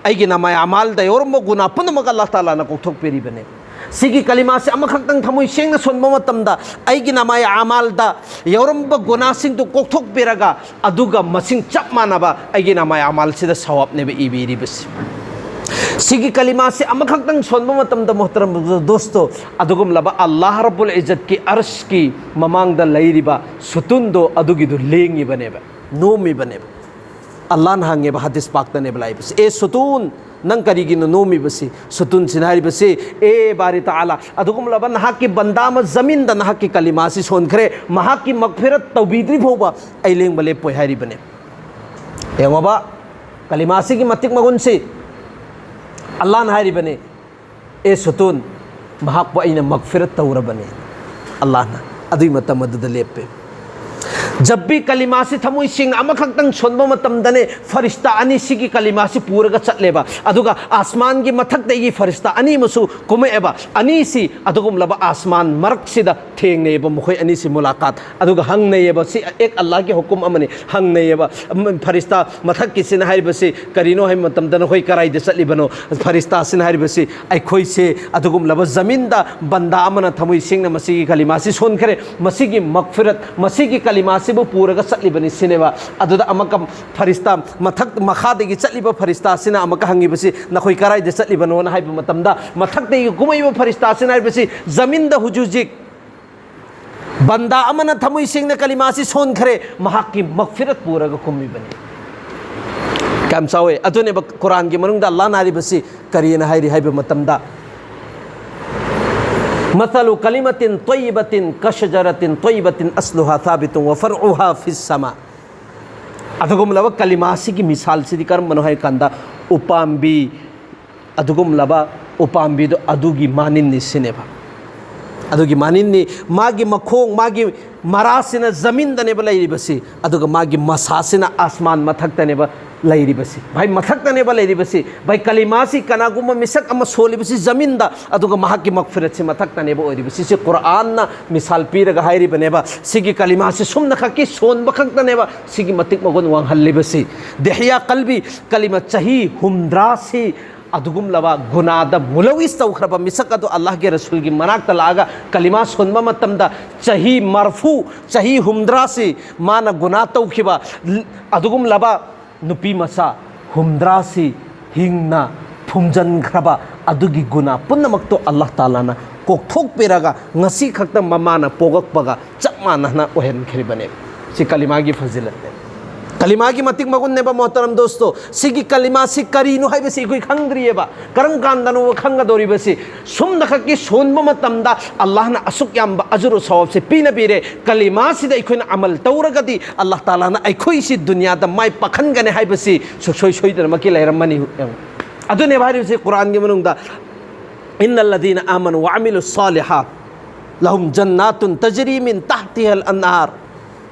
ꯑꯩꯒꯤ ꯅꯃꯥꯏ ꯑꯃꯥꯜꯗ ꯌꯥꯎꯔꯝꯕ ꯒꯨꯅꯥ ꯄꯨꯝꯅꯃꯛ ꯑꯜꯂꯥꯍ ꯇꯥꯂꯥꯅ ꯀꯣꯛꯊꯣꯛꯄꯤꯔꯤꯕꯅꯦ꯫ ꯁꯤꯒꯤ ꯀꯂꯤꯃꯥꯁꯤ ꯑꯃꯈꯛꯇꯪ ꯊꯃꯣꯏ ꯁꯦꯡꯅ ꯁꯣꯟꯕ ꯃꯇꯝꯗ ꯑꯩꯒꯤ ꯅꯃꯥꯏ ꯑꯃꯥꯜꯗ ꯌꯥꯎꯔꯝꯕ ꯒꯨꯅꯥꯁꯤꯡꯗꯨ ꯀꯣꯛꯊꯣꯛꯄꯤꯔꯒ, ꯑꯗꯨꯒ ꯃꯁꯤꯡ ꯆꯞ ꯃꯥꯟꯅꯕ ꯑꯩꯒꯤ ꯅꯃꯥꯏ ꯑꯃꯥꯜꯁꯤꯗ ꯁꯋꯥꯕꯅꯦꯕ ꯏꯕꯤꯔꯤꯕꯁꯤ꯫ ꯁꯤꯒꯤ ꯀꯂꯤꯃꯥꯁꯤ ꯑꯃꯈꯛꯇꯪ ꯁꯣꯟꯕ ꯃꯇꯝꯗ, ꯃꯨꯍꯇꯔꯝ ꯗꯣꯁꯇꯣ, ꯑꯗꯨꯒꯨꯝꯂꯕ ꯑꯜꯂꯥꯍ ꯔꯕꯨꯜ ꯏꯖꯠꯀꯤ ꯑꯔꯁꯀꯤ ꯃꯃꯥꯡꯗ ꯂꯩꯔꯤꯕ ꯁꯨꯇꯨꯟꯗꯣ ꯑꯗꯨꯒꯤꯗꯨ ꯂꯦꯡꯉꯤꯕꯅꯦꯕ, ꯅꯣꯝꯃꯤꯕꯅꯦꯕ꯫ ꯑꯜꯂꯥꯍꯅ ꯍꯪꯉꯦꯕ, ꯍꯗꯤꯁ ꯄꯥꯛꯇꯅꯦꯕ ꯂꯥꯛꯏꯕꯁꯤ, "ꯑꯦ ꯁꯨꯇꯨꯟ, ꯅꯪ ꯀꯔꯤꯒꯤꯅꯣ ꯅꯣꯝꯃꯤꯕꯁꯤ?" ꯁꯨꯇꯨꯟꯁꯤꯅ ꯍꯥꯏꯔꯤꯕꯁꯤ, "ꯑꯦ ꯕꯥꯔꯤ ꯇꯥꯂꯥ, ꯑꯗꯨꯒꯨꯝꯂꯕ ꯅꯍꯥꯛꯀꯤ ꯕꯟꯗꯥ ꯑꯃ ꯖꯃꯤꯟꯗ ꯅꯍꯥꯛꯀꯤ ꯀꯂꯤꯃꯥꯁꯤ ꯁꯣꯟꯈ꯭ꯔꯦ, ꯃꯍꯥꯛꯀꯤ ꯃꯛꯐꯤꯔꯠ ꯇꯧꯕꯤꯗ꯭ꯔꯤ ꯐꯥꯎꯕ ꯑꯩ ꯂꯦꯡꯕ ꯂꯦꯞꯄꯣꯏ" ꯍꯥꯏꯔꯤꯕꯅꯦ꯫ ꯌꯦꯡꯉꯣꯕ, ꯀꯂꯤꯃꯥꯁꯤꯒꯤ ꯃꯇꯤꯛ ꯃꯒꯨꯟꯁꯤ꯫ ꯑꯜꯂꯥꯍꯅ ꯍꯥꯏꯔꯤꯕꯅꯤ, "ꯑꯦ ꯁꯨꯇꯨꯟ, ꯃꯍꯥꯛꯄꯨ ꯑꯩꯅ ꯃꯛꯐꯤꯔꯠ ꯇꯧꯔꯕꯅꯤ" ꯑꯜꯂꯥꯍꯅ꯫ ꯑꯗꯨꯒꯤ ꯃꯇꯝ ꯑꯗꯨꯗ ꯂꯦꯞꯄꯦ꯫ ꯖꯞꯕꯤ ꯀꯂꯤꯃꯥꯁꯤ ꯊꯃꯣꯏ ꯁꯦꯡꯅ ꯑꯃꯈꯛꯇꯪ ꯁꯣꯟꯕ ꯃꯇꯝꯗꯅꯦ, ꯐꯔꯤꯁꯇꯥ ꯑꯅꯤ ꯁꯤꯒꯤ ꯀꯂꯤꯃꯥꯁꯤ ꯄꯨꯔꯒ ꯆꯠꯂꯦꯕ꯫ ꯑꯗꯨꯒ ꯑꯥꯁꯃꯥꯟꯒꯤ ꯃꯊꯛꯇꯒꯤ ꯐꯔꯤꯁꯇꯥ ꯑꯅꯤ ꯑꯃꯁꯨ ꯀꯨꯝꯃꯛꯑꯦꯕ꯫ ꯑꯅꯤꯁꯤ ꯑꯗꯨꯒꯨꯝꯂꯕ ꯑꯥꯁꯃꯥꯟ ꯃꯔꯛꯁꯤꯗ ꯊꯦꯡꯅꯩꯑꯕ, ꯃꯈꯣꯏ ꯑꯅꯤꯁꯤ ꯃꯨꯂꯥꯀꯥꯠ꯫ ꯑꯗꯨꯒ ꯍꯪꯅꯩꯑꯕ, ꯁꯤ ꯑꯦꯛ ꯑꯜꯂꯥꯍꯒꯤ ꯍꯨꯀꯨꯝ ꯑꯃꯅꯤ꯫ ꯍꯪꯅꯩꯑꯕ, ꯎꯝ, ꯐꯔꯤꯁꯇꯥ ꯃꯊꯛꯀꯤꯁꯤꯅ ꯍꯥꯏꯔꯤꯕꯁꯤ ꯀꯔꯤꯅꯣ ꯍꯥꯏꯕ ꯃꯇꯝꯗ, "ꯅꯈꯣꯏ ꯀꯔꯥꯏꯗ ꯆꯠꯂꯤꯕꯅꯣ?" ꯐꯔꯤꯁꯇꯥꯁꯤꯅ ꯍꯥꯏꯔꯤꯕꯁꯤ, "ꯑꯩꯈꯣꯏꯁꯦ ꯑꯗꯨꯒꯨꯝꯂꯕ ꯖꯃꯤꯟꯗ ꯕꯟꯗꯥ ꯑꯃꯅ ꯊꯃꯣꯏ ꯁꯦꯡꯅ ꯃꯁꯤꯒꯤ ꯀꯂꯤꯃꯥꯁꯤ ꯁꯣꯟꯈ꯭ꯔꯦ, ꯃꯁꯤꯒꯤ ꯃꯛꯐꯤꯔꯠ, ꯃꯁꯤꯒꯤ ꯀꯂꯤꯃꯥꯁꯤꯕꯨ ꯄꯨꯔꯒ ꯆꯠꯂꯤꯕꯅꯤ" ꯁꯤꯅꯦꯕ꯫ ꯑꯗꯨꯗ ꯑꯃꯨꯛꯀ ꯐꯔꯤꯁꯇꯥ ꯃꯊꯛ, ꯃꯈꯥꯗꯒꯤ ꯆꯠꯂꯤꯕ ꯐꯔꯤꯁꯇꯥꯁꯤꯅ ꯑꯃꯨꯛꯀ ꯍꯪꯉꯤꯕꯁꯤ, "ꯅꯈꯣꯏ ꯀꯔꯥꯏꯗ ꯆꯠꯂꯤꯕꯅꯣꯅ?" ꯍꯥꯏꯕ ꯃꯇꯝꯗ, ꯃꯊꯛꯇꯒꯤ ꯀꯨꯝꯃꯛꯏꯕ ꯐꯔꯤꯁꯇꯥꯁꯤꯅ ꯍꯥꯏꯔꯤꯕꯁꯤ, "ꯖꯃꯤꯟꯗ ꯍꯧꯖꯤꯛ ꯍꯧꯖꯤꯛ ꯕꯟꯗꯥ ꯑꯃꯅ ꯊꯃꯣꯏ ꯁꯦꯡꯅ ꯀꯂꯤꯃꯥꯁꯤ ꯁꯣꯟꯈ꯭ꯔꯦ, ꯃꯍꯥꯛꯀꯤ ꯃꯛꯐꯤꯔꯠ ꯄꯨꯔꯒ ꯀꯨꯝꯃꯤꯕꯅꯤ"꯫ ꯀꯌꯥꯝ ꯆꯥꯎꯋꯦ! ꯑꯗꯨꯅꯦꯕ ꯀꯨꯔꯥꯟꯒꯤ ꯃꯅꯨꯡꯗ ꯑꯜꯂꯥꯍꯅ ꯍꯥꯏꯔꯤꯕꯁꯤ ꯀꯔꯤꯅ ꯍꯥꯏꯔꯤ ꯍꯥꯏꯕ ꯃꯇꯝꯗ, "ꯃꯁꯂꯨ ꯀꯂꯤꯃꯥꯇꯤꯟ ꯇꯣꯏꯕꯥꯇꯤꯟ ꯀꯁꯖꯔꯥꯇꯤꯟ ꯇꯣꯏꯕꯥꯇꯤꯟ ꯑꯁꯂꯨꯍꯥ ꯁꯥꯕꯤꯇꯨꯟ ꯋꯥ ꯐꯔꯎꯍꯥ ꯐꯤꯁ ꯁꯃꯥ"꯫ ꯑꯗꯨꯒꯨꯝꯂꯕ ꯀꯂꯤꯃꯥꯁꯤꯒꯤ ꯃꯤꯁꯥꯜꯁꯤꯗꯤ ꯀꯔꯝꯕꯅꯣ ꯍꯥꯏꯔꯀꯥꯟꯗ, ꯎꯄꯥꯝꯕꯤ, ꯑꯗꯨꯒꯨꯝꯂꯕ ꯎꯄꯥꯝꯕꯤꯗꯣ ꯑꯗꯨꯒꯤ ꯃꯥꯅꯤꯟꯅꯤ ꯁꯤꯅꯦꯕ꯫ ꯑꯗꯨꯒꯤ ꯃꯥꯅꯤꯟꯅꯤ, ꯃꯥꯒꯤ ꯃꯈꯣꯡ, ꯃꯥꯒꯤ ꯃꯔꯥꯁꯤꯅ ꯖꯃꯤꯟꯗꯅꯦꯕ ꯂꯩꯔꯤꯕꯁꯤ, ꯑꯗꯨꯒ ꯃꯥꯒꯤ ꯃꯁꯥꯁꯤꯅ ꯑꯥꯁꯃꯥꯟ ꯃꯊꯛꯇꯅꯦꯕ ꯂꯩꯔꯤꯕꯁꯤ, ꯚꯥꯏ, ꯃꯊꯛꯇꯅꯦꯕ ꯂꯩꯔꯤꯕꯁꯤ꯫ ꯚꯥꯏ, ꯀꯂꯤꯃꯥꯁꯤ ꯀꯅꯥꯒꯨꯝꯕ ꯃꯤꯁꯛ ꯑꯃ ꯁꯣꯜꯂꯤꯕꯁꯤ ꯖꯃꯤꯟꯗ, ꯑꯗꯨꯒ ꯃꯍꯥꯛꯀꯤ ꯃꯒꯐꯤꯔꯠꯁꯤ ꯃꯊꯛꯇꯅꯦꯕ ꯑꯣꯏꯔꯤꯕꯁꯤ꯫ ꯁꯤ ꯀꯨꯔꯑꯥꯟꯅ ꯃꯤꯁꯥꯜ ꯄꯤꯔꯒ ꯍꯥꯏꯔꯤꯕꯅꯦꯕ꯫ ꯁꯤꯒꯤ ꯀꯂꯤꯃꯥꯁꯤ ꯁꯨꯝꯅꯈꯛꯀꯤ ꯁꯣꯟꯕ ꯈꯛꯇꯅꯦꯕ ꯁꯤꯒꯤ ꯃꯇꯤꯛ ꯃꯒꯨꯟ ꯋꯥꯡꯍꯜꯂꯤꯕꯁꯤ꯫ ꯗꯦꯍꯤꯌꯥ ꯀꯜꯕꯤ, ꯀꯂꯤꯃꯥ ꯆꯍꯤ ꯍꯨꯝꯗ꯭ꯔꯥꯁꯤ ꯑꯗꯨꯒꯨꯝꯂꯕ ꯒꯨꯅꯥꯗ ꯃꯨꯂꯋꯤꯁ ꯇꯧꯈ꯭ꯔꯕ ꯃꯤꯁꯛ ꯑꯗꯨ ꯑꯜꯂꯥꯍꯒꯤ ꯔꯁꯨꯜꯒꯤ ꯃꯅꯥꯛꯇ ꯂꯥꯛꯑꯒ ꯀꯂꯤꯃꯥ ꯁꯣꯟꯕ ꯃꯇꯝꯗ ꯆꯍꯤ ꯃꯔꯐꯨ, ꯆꯍꯤ ꯍꯨꯝꯗ꯭ꯔꯥꯁꯤ ꯃꯥꯅ ꯒꯨꯅꯥ ꯇꯧꯈꯤꯕ ꯑꯗꯨꯒꯨꯝꯂꯕ ꯅꯨꯄꯤ ꯃꯆꯥ ꯍꯨꯝꯗ꯭ꯔꯥꯁꯤ ꯍꯤꯡꯅ ꯐꯨꯝꯖꯤꯟꯈ꯭ꯔꯕ ꯑꯗꯨꯒꯤ ꯒꯨꯅꯥ ꯄꯨꯝꯅꯃꯛꯇꯣ ꯑꯜꯂꯥꯍ ꯇꯥꯂꯥꯅ ꯀꯣꯛꯊꯣꯛꯄꯤꯔꯒ ꯉꯁꯤ ꯈꯛꯇ ꯃꯃꯥꯅ ꯄꯣꯛꯂꯛꯄꯒ ꯆꯞ ꯃꯥꯟꯅꯅ ꯑꯣꯏꯍꯟꯈ꯭ꯔꯤꯕꯅꯦ꯫ ꯁꯤ ꯀꯂꯤꯃꯥꯒꯤ ꯐꯖꯤꯂꯠꯅꯦ, ꯀꯂꯤꯃꯥꯒꯤ ꯃꯇꯤꯛ ꯃꯒꯨꯟꯅꯦꯕ꯫ ꯃꯣꯍꯇꯔꯝ ꯗꯣꯁꯇꯣ, ꯁꯤꯒꯤ ꯀꯂꯤꯃꯥꯁꯤ ꯀꯔꯤꯅꯣ ꯍꯥꯏꯕꯁꯤ ꯑꯩꯈꯣꯏ ꯈꯪꯗ꯭ꯔꯤꯑꯕ꯫ ꯀꯔꯝ ꯀꯥꯟꯗꯅꯣ ꯈꯪꯒꯗꯧꯔꯤꯕꯁꯤ? ꯁꯨꯝꯅꯈꯛꯀꯤ ꯁꯣꯟꯕ ꯃꯇꯝꯗ ꯑꯜꯂꯥꯍꯅ ꯑꯁꯨꯛ ꯌꯥꯝꯕ ꯑꯖꯨꯔ ꯁꯋꯥꯕꯁꯤ ꯄꯤꯅꯕꯤꯔꯦ꯫ ꯀꯂꯤꯃꯥꯁꯤꯗ ꯑꯩꯈꯣꯏꯅ ꯑꯃꯜ ꯇꯧꯔꯒꯗꯤ ꯑꯜꯂꯥꯍ ꯇꯥꯂꯥꯅ ꯑꯩꯈꯣꯏꯁꯤ ꯗꯨꯅꯤꯌꯥꯗ ꯃꯥꯏ ꯄꯥꯛꯍꯟꯒꯅꯤ ꯍꯥꯏꯕꯁꯤ ꯁꯨꯡꯁꯣꯏ ꯁꯣꯏꯗꯅꯃꯛꯀꯤ ꯂꯩꯔꯝꯃꯅꯤ꯫ ꯑꯗꯨꯅꯦꯕ ꯍꯥꯏꯔꯤꯕꯁꯤ ꯀꯨꯔꯥꯟꯒꯤ ꯃꯅꯨꯡꯗ, "ꯏꯟꯅꯜꯂꯗꯤꯅ ꯑꯥꯃꯅꯨ ꯋꯥ ꯑꯃꯤꯂꯨ ꯁꯥꯂꯤꯍꯥꯠ ꯂꯍꯨꯝ ꯖꯟꯅꯥꯇꯨꯟ ꯇꯖꯔꯤ ꯃꯤꯟ ꯇꯥꯍꯇꯤꯍꯜ ꯑꯟꯍꯥꯔ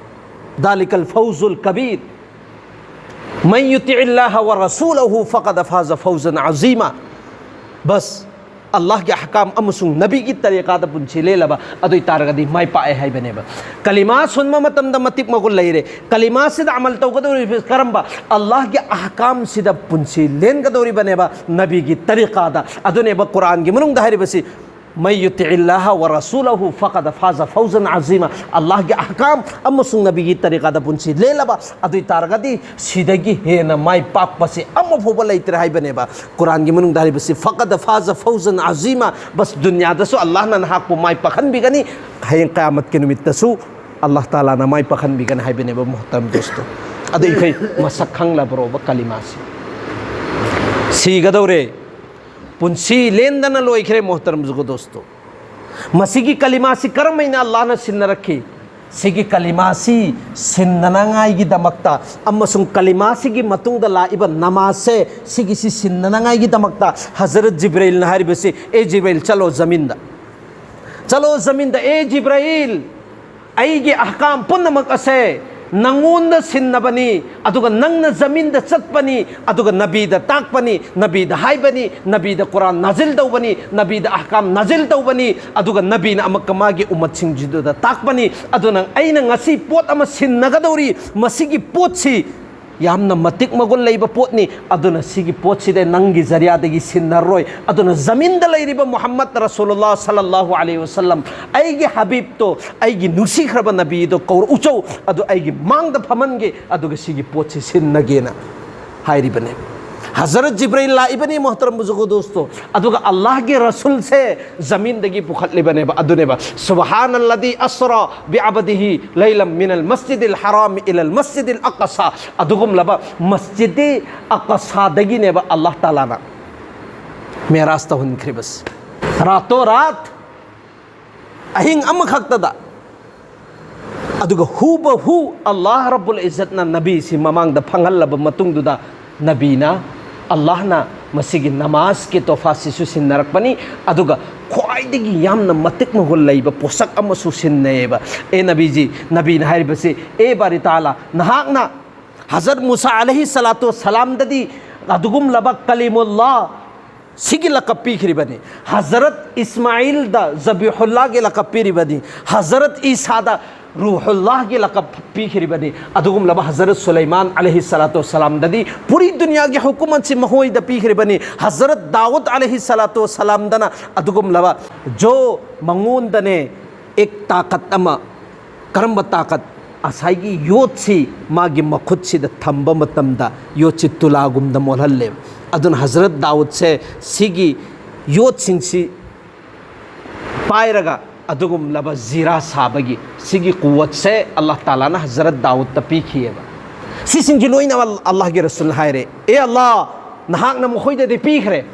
ꯗꯥꯂꯤꯀꯜ ꯐꯧꯖꯨꯜ ꯀꯕꯤꯔ꯫ ꯃꯟ ꯌꯨꯇꯤꯏꯜꯂꯥꯍ ꯋ ꯔꯁꯨꯂꯍꯨ ꯐꯀꯗ ꯐꯥꯖ ꯐꯧꯖꯟ ꯑꯖꯤꯃꯥ"꯫ ꯕꯁ, ꯑꯜꯂꯥꯍꯒꯤ ꯑꯍꯀꯥꯝ ꯑꯃꯁꯨꯡ ꯅꯕꯤꯒꯤ ꯇꯔꯤꯀꯥꯗ ꯄꯨꯟꯁꯤ ꯂꯦꯜꯂꯕ ꯑꯗꯨ ꯑꯣꯏꯇꯥꯔꯒꯗꯤ ꯃꯥꯏ ꯄꯥꯛꯑꯦ ꯍꯥꯏꯕꯅꯦꯕ꯫ ꯀꯂꯤꯃꯥ ꯁꯣꯟꯕ ꯃꯇꯝꯗ ꯃꯇꯤꯛ ꯃꯒꯨꯟ ꯂꯩꯔꯦ꯫ ꯀꯂꯤꯃꯥꯁꯤꯗ ꯑꯃꯜ ꯇꯧꯒꯗꯧꯔꯤꯕ ꯀꯔꯝꯕ? ꯑꯜꯂꯥꯍꯒꯤ ꯑꯍꯀꯥꯝꯁꯤꯗ ꯄꯨꯟꯁꯤ ꯂꯦꯟꯒꯗꯧꯔꯤꯕꯅꯦꯕ, ꯅꯕꯤꯒꯤ ꯇꯔꯤꯀꯥꯗ꯫ ꯑꯗꯨꯅꯦꯕ ꯀꯨꯔꯥꯟꯒꯤ ꯃꯅꯨꯡꯗ ꯍꯥꯏꯔꯤꯕꯁꯤ, "ꯃꯟ ꯌꯨꯇꯤꯏꯜꯂꯥꯍ ꯋ ꯔꯁꯨꯂꯍꯨ ꯐꯀꯗ ꯐꯥꯖ ꯐꯧꯖꯟ ꯑꯖꯤꯃꯥ"꯫ ꯑꯜꯂꯥꯍꯒꯤ ꯑꯍꯀꯥꯝ ꯑꯃꯁꯨꯡ ꯅꯕꯤꯒꯤ ꯇꯔꯤꯀꯥꯗ ꯄꯨꯟꯁꯤ ꯂꯦꯜꯂꯕ ꯑꯗꯨ ꯑꯣꯏꯇꯥꯔꯒꯗꯤ ꯁꯤꯗꯒꯤ ꯍꯦꯟꯅ ꯃꯥꯏ ꯄꯥꯛꯄꯁꯤ ꯑꯃ ꯐꯥꯎꯕ ꯂꯩꯇ꯭ꯔꯦ ꯍꯥꯏꯕꯅꯦꯕ꯫ ꯀꯨꯔꯥꯟꯒꯤ ꯃꯅꯨꯡꯗ ꯍꯥꯏꯔꯤꯕꯁꯤ, "ꯐꯀꯗ ꯐꯥꯖ ꯐꯧꯖꯟ ꯑꯖꯤꯃꯥ"꯫ ꯕꯁ, ꯗꯨꯅꯤꯌꯥꯗꯁꯨ ꯑꯜꯂꯥꯍꯅ ꯅꯍꯥꯛꯄꯨ ꯃꯥꯏ ꯄꯥꯛꯍꯟꯕꯤꯒꯅꯤ, ꯍꯌꯦꯡ ꯀꯌꯥꯃꯠꯀꯤ ꯅꯨꯃꯤꯠꯇꯁꯨ ꯑꯜꯂꯥꯍ ꯇꯥꯂꯥꯅ ꯃꯥꯏ ꯄꯥꯛꯍꯟꯕꯤꯒꯅꯤ ꯍꯥꯏꯕꯅꯦꯕ, ꯃꯣꯍꯇꯔꯝ ꯗꯣꯁꯇꯣ꯫ ꯑꯗꯨ ꯑꯩꯈꯣꯏ ꯃꯁꯛ ꯈꯪꯂꯕ꯭ꯔꯣꯕ ꯀꯂꯤꯃꯥꯁꯤ? ꯁꯤꯒꯗꯧꯔꯦ, ꯄꯨꯟꯁꯤ ꯂꯦꯟꯗꯅ ꯂꯣꯏꯈ꯭ꯔꯦ, ꯃꯣꯍꯇꯔꯝ ꯖꯨꯒꯣ ꯗꯣꯁꯇꯣ꯫ ꯃꯁꯤꯒꯤ ꯀꯂꯤꯃꯥꯁꯤ ꯀꯔꯝꯍꯥꯏꯅ ꯑꯜꯂꯥꯍꯅ ꯁꯤꯟꯅꯔꯛꯈꯤ? ꯁꯤꯒꯤ ꯀꯂꯤꯃꯥꯁꯤ ꯁꯤꯟꯅꯅꯉꯥꯏꯒꯤꯗꯃꯛꯇ ꯑꯃꯁꯨꯡ ꯀꯂꯤꯃꯥꯁꯤꯒꯤ ꯃꯇꯨꯡꯗ ꯂꯥꯛꯏꯕ ꯅꯃꯥꯖꯁꯦ, ꯁꯤꯒꯤꯁꯤ ꯁꯤꯟꯅꯅꯉꯥꯏꯒꯤꯗꯃꯛꯇ ꯍꯖꯔꯠ ꯖꯤꯕ꯭ꯔꯥꯏꯜꯅ ꯍꯥꯏꯔꯤꯕꯁꯤ, "ꯑꯦ ꯖꯤꯕ꯭ꯔꯥꯏꯜ, ꯆꯠꯂꯣ ꯖꯃꯤꯟꯗ, ꯆꯠꯂꯣ ꯖꯃꯤꯟꯗ, ꯑꯦ ꯖꯤꯕ꯭ꯔꯥꯏꯜ, ꯑꯩꯒꯤ ꯑꯍꯀꯥꯝ ꯄꯨꯝꯅꯃꯛ ꯑꯁꯦ ꯅꯉꯣꯟꯗ ꯁꯤꯟꯅꯕꯅꯤ, ꯑꯗꯨꯒ ꯅꯪꯅ ꯖꯃꯤꯟꯗ ꯆꯠꯄꯅꯤ, ꯑꯗꯨꯒ ꯅꯕꯤꯗ ꯇꯥꯛꯄꯅꯤ, ꯅꯕꯤꯗ ꯍꯥꯏꯕꯅꯤ, ꯅꯕꯤꯗ ꯀꯨꯔꯥꯟ ꯅꯥꯖꯤꯜ ꯇꯧꯕꯅꯤ, ꯅꯕꯤꯗ ꯑꯍꯀꯥꯝ ꯅꯥꯖꯤꯜ ꯇꯧꯕꯅꯤ, ꯑꯗꯨꯒ ꯅꯕꯤꯅ ꯑꯃꯨꯛꯀ ꯃꯥꯒꯤ ꯎꯃꯠꯁꯤꯡꯁꯤꯗꯨꯗ ꯇꯥꯛꯄꯅꯤ꯫ ꯑꯗꯨꯅ ꯑꯩꯅ ꯉꯁꯤ ꯄꯣꯠ ꯑꯃ ꯁꯤꯟꯅꯒꯗꯧꯔꯤ, ꯃꯁꯤꯒꯤ ꯄꯣꯠꯁꯤ ꯌꯥꯝꯅ ꯃꯇꯤꯛ ꯃꯒꯨꯟ ꯂꯩꯕ ꯄꯣꯠꯅꯤ꯫ ꯑꯗꯨꯅ ꯁꯤꯒꯤ ꯄꯣꯠꯁꯤꯗ ꯅꯪꯒꯤ ꯖꯔꯤꯌꯥꯗꯒꯤ ꯁꯤꯟꯅꯔꯣꯏ꯫ ꯑꯗꯨꯅ ꯖꯃꯤꯟꯗ ꯂꯩꯔꯤꯕ ꯃꯨꯍꯝꯃꯗ ꯔꯁꯨꯂꯨꯜꯂꯥꯍ ꯁꯜꯂꯜꯂꯥꯍꯨ ꯑꯂꯩꯍꯤ ꯋꯁꯜꯂꯝ, ꯑꯩꯒꯤ ꯍꯕꯤꯕꯇꯣ, ꯑꯩꯒꯤ ꯅꯨꯡꯁꯤꯈ꯭ꯔꯕ ꯅꯕꯤꯗꯣ ꯀꯧꯔꯛꯎꯆꯧ, ꯑꯗꯨ ꯑꯩꯒꯤ ꯃꯥꯡꯗ ꯐꯝꯍꯟꯒꯦ, ꯑꯗꯨꯒ ꯁꯤꯒꯤ ꯄꯣꯠꯁꯤ ꯁꯤꯟꯅꯒꯦꯅ ꯍꯥꯏꯔꯤꯕꯅꯦ꯫ ꯍꯖꯔꯠ ꯖꯤꯕ꯭ꯔꯤꯜ ꯂꯥꯛꯏꯕꯅꯤ, ꯃꯣꯍꯇꯔꯝ ꯕꯨꯖꯨꯔꯒ ꯗꯣꯁꯇꯣ, ꯑꯗꯨꯒ ꯑꯜꯂꯥꯍꯒꯤ ꯔꯁꯨꯜꯁꯦ ꯖꯃꯤꯟꯗꯒꯤ ꯄꯨꯈꯠꯂꯤꯕꯅꯦꯕ꯫ ꯑꯗꯨꯅꯦꯕ, "ꯁꯨꯕꯍꯥꯅꯜꯂꯗꯤ ꯑꯁꯔꯥ ꯕꯤꯑꯕꯗꯤꯍꯤ ꯂꯩꯂꯝ ꯃꯤꯅꯜ ꯃꯁꯖꯤꯗꯤꯜ ꯍꯔꯥꯃꯤ ꯏꯂꯜ ꯃꯁꯖꯤꯗꯤꯜ ꯑꯛꯁꯥ", ꯑꯗꯨꯒꯨꯝꯂꯕ ꯃꯁꯖꯤꯗꯤ ꯑꯛꯁꯥꯗꯒꯤꯅꯦꯕ ꯑꯜꯂꯥꯍ ꯇꯥꯂꯥꯅ ꯃꯦꯔꯥꯖ ꯇꯧꯍꯟꯈ꯭ꯔꯤꯕꯁꯦ꯫ ꯔꯥꯇꯣ ꯔꯥꯠ, ꯑꯍꯤꯡ ꯑꯃꯈꯛꯇꯗ꯫ ꯑꯗꯨꯒ ꯍꯨꯕꯍꯨ ꯑꯜꯂꯥꯍ ꯔꯕꯨꯜ ꯏꯖꯠꯅ ꯅꯕꯤꯁꯤ ꯃꯃꯥꯡꯗ ꯐꯪꯍꯜꯂꯕ ꯃꯇꯨꯡꯗꯨꯗ, ꯅꯕꯤꯅ, ꯑꯜꯂꯥꯍꯅ ꯃꯁꯤꯒꯤ ꯅꯃꯥꯖꯀꯤ ꯇꯣꯐꯥꯁꯤꯁꯨ ꯁꯤꯟꯅꯔꯛꯄꯅꯤ꯫ ꯑꯗꯨꯒ ꯈ꯭ꯋꯥꯏꯗꯒꯤ ꯌꯥꯝꯅ ꯃꯇꯤꯛ ꯃꯒꯨꯟ ꯂꯩꯕ ꯄꯣꯠꯁꯛ ꯑꯃꯁꯨ ꯁꯤꯟꯅꯩꯌꯦꯕ꯫ ꯑꯦ ꯅꯕꯤꯖꯤ, ꯅꯕꯤꯅ ꯍꯥꯏꯔꯤꯕꯁꯤ, "ꯑꯦ ꯕꯥꯔꯤ ꯇꯥꯂꯥ, ꯅꯍꯥꯛꯅ ꯍꯖꯔꯠ ꯃꯨꯁꯥ ꯑꯂꯩꯍꯤ ꯁꯂꯥꯇꯨ ꯁꯂꯥꯝꯗꯗꯤ ꯑꯗꯨꯒꯨꯝꯂꯕ ꯀꯂꯤꯃꯨꯜꯂꯥ ꯁꯤꯒꯤ ꯂꯀꯞ ꯄꯤꯈ꯭ꯔꯤꯕꯅꯤ꯫ ꯍꯖꯔꯠ ꯏꯁꯃꯥꯏꯜꯗ ꯖꯕꯤꯍꯨꯜꯂꯥꯒꯤ ꯂꯀꯞ ꯄꯤꯔꯤꯕꯅꯤ꯫ ꯍꯖꯔꯠ ꯏꯁꯥꯗ ꯔꯨꯍꯨꯜꯂꯥꯒꯤ ꯂꯀꯞ ꯄꯤꯈ꯭ꯔꯤꯕꯅꯤ꯫ ꯑꯗꯨꯒꯨꯝꯂꯕ ꯍꯖꯔꯠ ꯁꯨꯂꯩꯃꯥꯟ ꯑꯂꯩꯍꯤ ꯁꯂꯥꯇꯨ ꯁꯂꯥꯝꯗꯗꯤ ꯄꯨꯔꯤ ꯗꯨꯅꯤꯌꯥꯒꯤ ꯍꯨꯀꯨꯃꯠꯁꯤ ꯃꯈꯣꯏꯗ ꯄꯤꯈ꯭ꯔꯤꯕꯅꯤ꯫ ꯍꯖꯔꯠ ꯗꯥꯎꯗ ꯑꯂꯩꯍꯤ ꯁꯂꯥꯇꯨ ꯁꯂꯥꯝꯗꯅ ꯑꯗꯨꯒꯨꯝꯂꯕ ꯖꯣ ꯃꯉꯣꯟꯗꯅꯦ ꯑꯦꯛ ꯇꯥꯀꯠ ꯑꯃ, ꯀꯔꯝꯕ ꯇꯥꯀꯠ? ꯉꯁꯥꯏꯒꯤ ꯌꯣꯠꯁꯤ ꯃꯥꯒꯤ ꯃꯈꯨꯠꯁꯤꯗ ꯊꯝꯕ ꯃꯇꯝꯗ ꯌꯣꯠꯁꯤ ꯇꯨꯂꯥꯒꯨꯝꯗ ꯃꯣꯜꯍꯜꯂꯦꯕ꯫ ꯑꯗꯨꯅ ꯍꯖꯔꯠ ꯗꯥꯎꯗꯁꯦ ꯁꯤꯒꯤ ꯌꯣꯠꯁꯤꯡꯁꯤ ꯄꯥꯏꯔꯒ ꯑꯗꯨꯒꯨꯝꯂꯕ ꯖꯤꯔꯥ ꯁꯥꯕꯒꯤ ꯁꯤꯒꯤ ꯀꯨꯋꯠꯁꯦ ꯑꯜꯂꯥꯍ ꯇꯥꯂꯥꯅ ꯍꯖꯔꯠ ꯗꯥꯎꯗꯇ ꯄꯤꯈꯤꯑꯕ꯫ ꯁꯤꯁꯤꯡꯁꯤ ꯂꯣꯏꯅꯃꯛ ꯑꯜꯂꯥꯍꯒꯤ ꯔꯁꯨꯜꯅ ꯍꯥꯏꯔꯦ, "ꯑꯦ ꯑꯜꯂꯥꯍ, ꯅꯍꯥꯛꯅ ꯃꯈꯣꯏꯗꯗꯤ ꯄꯤꯈ꯭ꯔꯦ,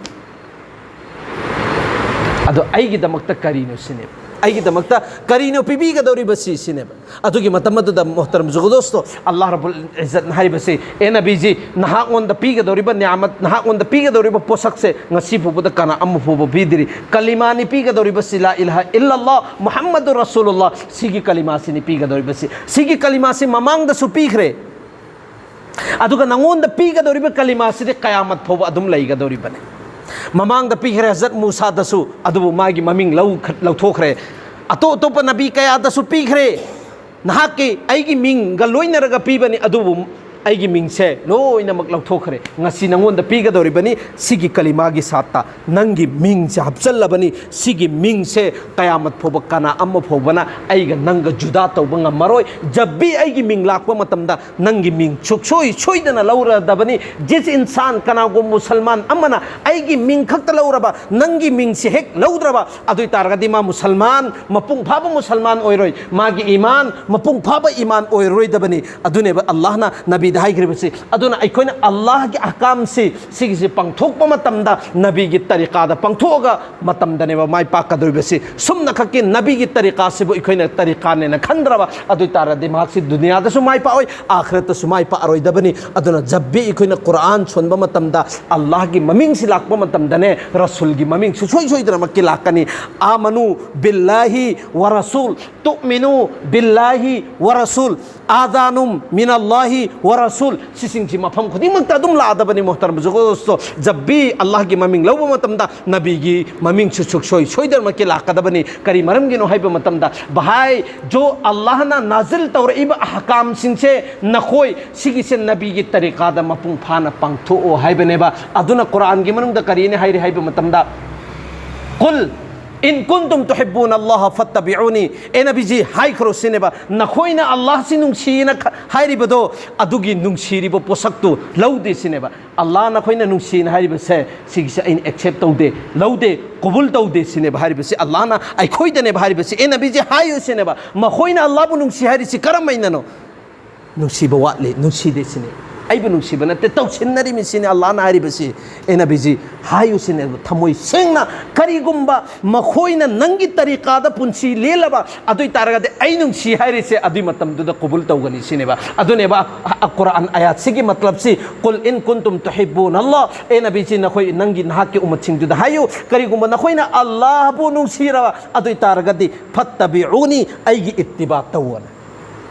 ꯑꯗꯣ ꯑꯩꯒꯤꯗꯃꯛꯇ ꯀꯔꯤꯅꯣ?" ꯁꯤꯅꯦꯕ꯫ ꯑꯩꯒꯤꯗꯃꯛꯇ ꯀꯔꯤꯅꯣ ꯄꯤꯕꯤꯒꯗꯧꯔꯤꯕꯁꯤ ꯁꯤꯅꯦꯕ꯫ ꯑꯗꯨꯒꯤ ꯃꯇꯝ ꯑꯗꯨꯗ ꯃꯣꯍꯇꯔꯝ ꯖꯨꯒꯗꯣꯁꯇꯣ, ꯑꯜꯂꯥꯍ ꯔꯕꯨꯜ ꯏꯖꯠꯅ ꯍꯥꯏꯔꯤꯕꯁꯤ, "ꯑꯦ ꯅꯕꯤꯖꯤ, ꯅꯍꯥꯛꯉꯣꯟꯗ ꯄꯤꯒꯗꯧꯔꯤꯕ ꯅꯤꯌꯥꯃꯠ, ꯅꯍꯥꯛꯉꯣꯟꯗ ꯄꯤꯒꯗꯧꯔꯤꯕ ꯄꯣꯠꯁꯛꯁꯦ ꯉꯁꯤ ꯐꯥꯎꯕꯗ ꯀꯅꯥ ꯑꯃ ꯐꯥꯎꯕ ꯄꯤꯗ꯭ꯔꯤ꯫ ꯀꯂꯤꯃꯥꯅꯤ ꯄꯤꯒꯗꯧꯔꯤꯕꯁꯤ, ꯂꯥ ꯏꯂꯥꯍ ꯏꯜꯂꯜꯂꯥꯍ ꯃꯨꯍꯝꯃꯗꯨ ꯔꯁꯨꯂꯨꯜꯂꯥꯍ, ꯁꯤꯒꯤ ꯀꯂꯤꯃꯥꯁꯤꯅꯤ ꯄꯤꯒꯗꯧꯔꯤꯕꯁꯤ꯫ ꯁꯤꯒꯤ ꯀꯂꯤꯃꯥꯁꯤ ꯃꯃꯥꯡꯗꯁꯨ ꯄꯤꯈ꯭ꯔꯦ, ꯑꯗꯨꯒ ꯅꯉꯣꯟꯗ ꯄꯤꯒꯗꯧꯔꯤꯕ ꯀꯂꯤꯃꯥꯁꯤꯗꯤ ꯀꯌꯥꯃꯠ ꯐꯥꯎꯕ ꯑꯗꯨꯝ ꯂꯩꯒꯗꯧꯔꯤꯕꯅꯤ꯫ ꯃꯃꯥꯡꯗ ꯄꯤꯈ꯭ꯔꯦ ꯍꯖꯔꯠ ꯃꯨꯁꯥꯗꯁꯨ, ꯑꯗꯨꯕꯨ ꯃꯥꯒꯤ ꯃꯃꯤꯡ ꯂꯧ-, ꯂꯧꯊꯣꯛꯈ꯭ꯔꯦ꯫ ꯑꯇꯣꯞ ꯑꯇꯣꯞꯄ ꯅꯕꯤ ꯀꯌꯥꯗꯁꯨ ꯄꯤꯈ꯭ꯔꯦ꯫ ꯅꯍꯥꯛꯀꯤ, ꯑꯩꯒꯤ ꯃꯤꯡꯒ ꯂꯣꯏꯅꯔꯒ ꯄꯤꯕꯅꯤ, ꯑꯗꯨꯕꯨ ꯑꯩꯒꯤ ꯃꯤꯡꯁꯦ ꯂꯣꯏꯅꯃꯛ ꯂꯧꯊꯣꯛꯈ꯭ꯔꯦ꯫ ꯉꯁꯤ ꯅꯉꯣꯟꯗ ꯄꯤꯒꯗꯧꯔꯤꯕꯅꯤ ꯁꯤꯒꯤ ꯀꯂꯤꯃꯥꯒꯤ ꯁꯥꯠꯇ꯫ ꯅꯪꯒꯤ ꯃꯤꯡꯁꯦ ꯍꯥꯞꯆꯜꯂꯕꯅꯤ꯫ ꯁꯤꯒꯤ ꯃꯤꯡꯁꯦ ꯀꯌꯥꯃꯠ ꯐꯥꯎꯕ ꯀꯅꯥ ꯑꯃ ꯐꯥꯎꯕꯅ ꯑꯩꯒ ꯅꯪꯒ ꯖꯨꯗꯥ ꯇꯧꯕ ꯉꯝꯃꯔꯣꯏ꯫ ꯖꯕꯤ ꯑꯩꯒꯤ ꯃꯤꯡ ꯂꯥꯛꯄ ꯃꯇꯝꯗ ꯅꯪꯒꯤ ꯃꯤꯡ ꯁꯨꯛꯁꯣꯏ ꯁꯣꯏꯗꯅ ꯂꯧꯔꯗꯕꯅꯤ꯫ ꯖꯤꯁ ꯏꯟꯁꯥꯟ, ꯀꯅꯥꯒꯨꯝꯕ ꯃꯨꯁꯜꯃꯥꯟ ꯑꯃꯅ ꯑꯩꯒꯤ ꯃꯤꯡ ꯈꯛꯇ ꯂꯧꯔꯕ, ꯅꯪꯒꯤ ꯃꯤꯡꯁꯦ ꯍꯦꯛ ꯂꯧꯗ꯭ꯔꯕ, ꯑꯗꯨ ꯑꯣꯏ ꯇꯥꯔꯒꯗꯤ ꯃꯥ ꯃꯨꯁꯜꯃꯥꯟ, ꯃꯄꯨꯡ ꯐꯥꯕ ꯃꯨꯁꯜꯃꯥꯟ ꯑꯣꯏꯔꯣꯏ꯫ ꯃꯥꯒꯤ ꯏꯃꯥꯟ ꯃꯄꯨꯡ ꯐꯥꯕ ꯏꯃꯥꯟ ꯑꯣꯏꯔꯔꯣꯏꯗꯕꯅꯤ꯫ ꯑꯗꯨꯅꯦꯕ ꯑꯜꯂꯥꯍꯅ ꯅꯕꯤꯗ ꯍꯥꯏꯈ꯭ꯔꯤꯕꯁꯤ꯫ ꯑꯗꯨꯅ ꯑꯩꯈꯣꯏꯅ ꯑꯜꯂꯥꯍꯒꯤ ꯑꯍꯀꯥꯝꯁꯤ, ꯁꯤꯒꯤꯁꯤ ꯄꯥꯡꯊꯣꯛꯄ ꯃꯇꯝꯗ ꯅꯕꯤꯒꯤ ꯇꯔꯤꯀꯥꯗ ꯄꯥꯡꯊꯣꯛꯑꯒ ꯃꯇꯝꯗꯅꯦꯕ ꯃꯥꯏ ꯄꯥꯛꯀꯗꯧꯔꯤꯕꯁꯤ꯫ ꯁꯨꯝꯅ ꯈꯛꯀꯤ ꯅꯕꯤꯒꯤ ꯇꯔꯤꯀꯥꯁꯤꯕꯨ ꯑꯩꯈꯣꯏꯅ ꯇꯔꯤꯀꯥꯅꯦꯅ ꯈꯟꯗ꯭ꯔꯕ, ꯑꯗꯨ ꯑꯣꯏ ꯇꯥꯔꯗꯤ ꯃꯍꯥꯛꯁꯤ ꯗꯨꯅꯤꯌꯥꯗꯁꯨ ꯃꯥꯏ ꯄꯥꯛꯑꯣꯏ, ꯑꯥꯈꯤꯔꯠꯇꯁꯨ ꯃꯥꯏ ꯄꯥꯛꯑꯔꯣꯏꯗꯕꯅꯤ꯫ ꯑꯗꯨꯅ ꯖꯕꯤ ꯑꯩꯈꯣꯏꯅ ꯀꯨꯔꯥꯟ ꯁꯣꯟꯕ ꯃꯇꯝꯗ, ꯑꯜꯂꯥꯍꯒꯤ ꯃꯃꯤꯡꯁꯤ ꯂꯥꯛꯄ ꯃꯇꯝꯗꯅꯦ, ꯔꯁꯨꯜꯒꯤ ꯃꯃꯤꯡ ꯁꯨꯡꯁꯣꯏ ꯁꯣꯏꯗꯅꯃꯛꯀꯤ ꯂꯥꯛꯀꯅꯤ꯫ "ꯑꯥꯃꯅꯨ ꯕꯤꯜꯂꯥꯍꯤ ꯋ ꯔꯁꯨꯜ, ꯇꯨꯃꯤꯅꯨ ꯕꯤꯜꯂꯥꯍꯤ ꯋ ꯔꯁꯨꯜ, ꯑꯥꯗꯥꯅꯨꯝ ꯃꯤꯅꯜꯂꯥꯍꯤ ꯋ ꯔꯁꯨꯜ", ꯁꯤꯁꯤꯡꯁꯤ ꯃꯐꯝ ꯈꯨꯗꯤꯡꯃꯛꯇ ꯑꯗꯨꯝ ꯂꯥꯛꯑꯗꯕꯅꯤ꯫ ꯃꯣꯍꯇꯔꯝ ꯖꯨꯒꯗꯣꯁꯇꯣ, ꯖꯕꯤ ꯑꯜꯂꯥꯍꯒꯤ ꯃꯃꯤꯡ ꯂꯧꯕ ꯃꯇꯝꯗ ꯅꯕꯤꯒꯤ ꯃꯃꯤꯡꯁꯨ ꯁꯨꯛꯁꯣꯏ ꯁꯣꯏꯗꯅꯃꯛꯀꯤ ꯂꯥꯛꯀꯗꯕꯅꯤ꯫ ꯀꯔꯤ ꯃꯔꯝꯒꯤꯅꯣ ꯍꯥꯏꯕ ꯃꯇꯝꯗ, ꯚꯥꯏ, ꯖꯣ ꯑꯜꯂꯥꯍꯅ ꯅꯥꯖꯤꯜ ꯇꯧꯔꯛꯏꯕ ꯑꯍꯀꯥꯝꯁꯤꯡꯁꯦ ꯅꯈꯣꯏ ꯁꯤꯒꯤꯁꯦ ꯅꯕꯤꯒꯤ ꯇꯔꯤꯀꯥꯗ ꯃꯄꯨꯡ ꯐꯥꯅ ꯄꯥꯡꯊꯣꯛꯑꯣ ꯍꯥꯏꯕꯅꯦꯕ꯫ ꯑꯗꯨꯅ ꯀꯨꯔꯥꯟꯒꯤ ꯃꯅꯨꯡꯗ ꯀꯔꯤꯅ ꯍꯥꯏꯔꯤ ꯍꯥꯏꯕ ꯃꯇꯝꯗ, "ꯀꯨꯜ ꯏꯟ ꯀꯨꯟꯇꯨꯝ ꯇꯨꯍꯤꯕꯨꯅ ꯑꯜꯂꯥꯍ ꯐꯠꯇꯕꯤꯎꯅꯤ", ꯑꯦ ꯅꯕꯤꯖꯤ, ꯍꯥꯏꯈ꯭ꯔꯣ ꯁꯤꯅꯦꯕ, ꯅꯈꯣꯏꯅ ꯑꯜꯂꯥꯍꯁꯤ ꯅꯨꯡꯁꯤꯅ ꯈ-, ꯍꯥꯏꯔꯤꯕꯗꯣ, ꯑꯗꯨꯒꯤ ꯅꯨꯡꯁꯤꯔꯤꯕ ꯄꯣꯠꯁꯛꯇꯨ ꯂꯧꯗꯦ ꯁꯤꯅꯦꯕ꯫ ꯑꯜꯂꯥꯍ ꯅꯈꯣꯏꯅ ꯅꯨꯡꯁꯤꯅ ꯍꯥꯏꯔꯤꯕꯁꯦ, ꯁꯤꯒꯤꯁꯦ ꯑꯩꯅ ꯑꯦꯛꯁꯦꯞ ꯇꯧꯗꯦ, ꯂꯧꯗꯦ, ꯀꯕꯨꯜ ꯇꯧꯗꯦ ꯁꯤꯅꯦꯕ ꯍꯥꯏꯔꯤꯕꯁꯤ꯫ ꯑꯜꯂꯥꯍꯅ ꯑꯩꯈꯣꯏꯗꯅꯦꯕ ꯍꯥꯏꯔꯤꯕꯁꯤ, "ꯑꯦ ꯅꯕꯤꯖꯤ, ꯍꯥꯏꯌꯨ" ꯁꯤꯅꯦꯕ꯫ ꯃꯈꯣꯏꯅ ꯑꯜꯂꯥꯍꯕꯨ ꯅꯨꯡꯁꯤ ꯍꯥꯏꯔꯤꯁꯤ ꯀꯔꯝꯍꯥꯏꯅꯅꯣ? ꯅꯨꯡꯁꯤꯕ ꯋꯥꯠꯂꯤ, ꯅꯨꯡꯁꯤꯗꯦ ꯁꯤꯅꯤ꯫ ꯑꯩꯕꯨ ꯅꯨꯡꯁꯤꯕ ꯅꯠꯇꯦ, ꯇꯧꯁꯤꯟꯅꯔꯤꯃꯤꯁꯤꯅꯦ ꯑꯜꯂꯥꯍꯅ ꯍꯥꯏꯔꯤꯕꯁꯤ꯫ ꯑꯦ ꯅꯕꯤꯖꯤ, ꯍꯥꯏꯌꯨ ꯁꯤꯅꯦ ꯊꯃꯣꯏ ꯁꯦꯡꯅ꯫ ꯀꯔꯤꯒꯨꯝꯕ ꯃꯈꯣꯏꯅ ꯅꯪꯒꯤ ꯇꯔꯤꯀꯥꯗ ꯄꯨꯟꯁꯤ ꯂꯦꯜꯂꯕ, ꯑꯗꯨ ꯑꯣꯏ ꯇꯥꯔꯒꯗꯤ ꯑꯩ ꯅꯨꯡꯁꯤ ꯍꯥꯏꯔꯤꯁꯦ ꯑꯗꯨꯏ ꯃꯇꯝꯗꯨꯗ ꯀꯕꯨꯜ ꯇꯧꯒꯅꯤ ꯁꯤꯅꯦꯕ꯫ ꯑꯗꯨꯅꯦꯕ ꯑ-, ꯑ-, ꯀꯨꯔꯥꯟ ꯑꯥꯌꯥꯠꯁꯤꯒꯤ ꯃꯇꯂꯕꯁꯤ, "ꯀꯨꯜ ꯏꯟ ꯀꯨꯟꯇꯨꯝ ꯇꯨꯍꯤꯕꯨꯅ ꯑꯜꯂꯥꯍ", ꯑꯦ ꯅꯕꯤꯖꯤ, ꯅꯈꯣꯏ ꯅꯪꯒꯤ ꯅꯍꯥꯛꯀꯤ ꯎꯃꯠꯁꯤꯡꯗꯨꯗ ꯍꯥꯏꯌꯨ, "ꯀꯔꯤꯒꯨꯝꯕ ꯅꯈꯣꯏꯅ ꯑꯜꯂꯥꯍꯕꯨ ꯅꯨꯡꯁꯤꯔꯕ ꯑꯗꯨ ꯑꯣꯏ ꯇꯥꯔꯒꯗꯤ, ꯐꯠꯇꯕꯤꯎꯅꯤ, ꯑꯩꯒꯤ ꯏꯠꯇꯤꯕꯥ ꯇꯧꯑꯣꯅ"꯫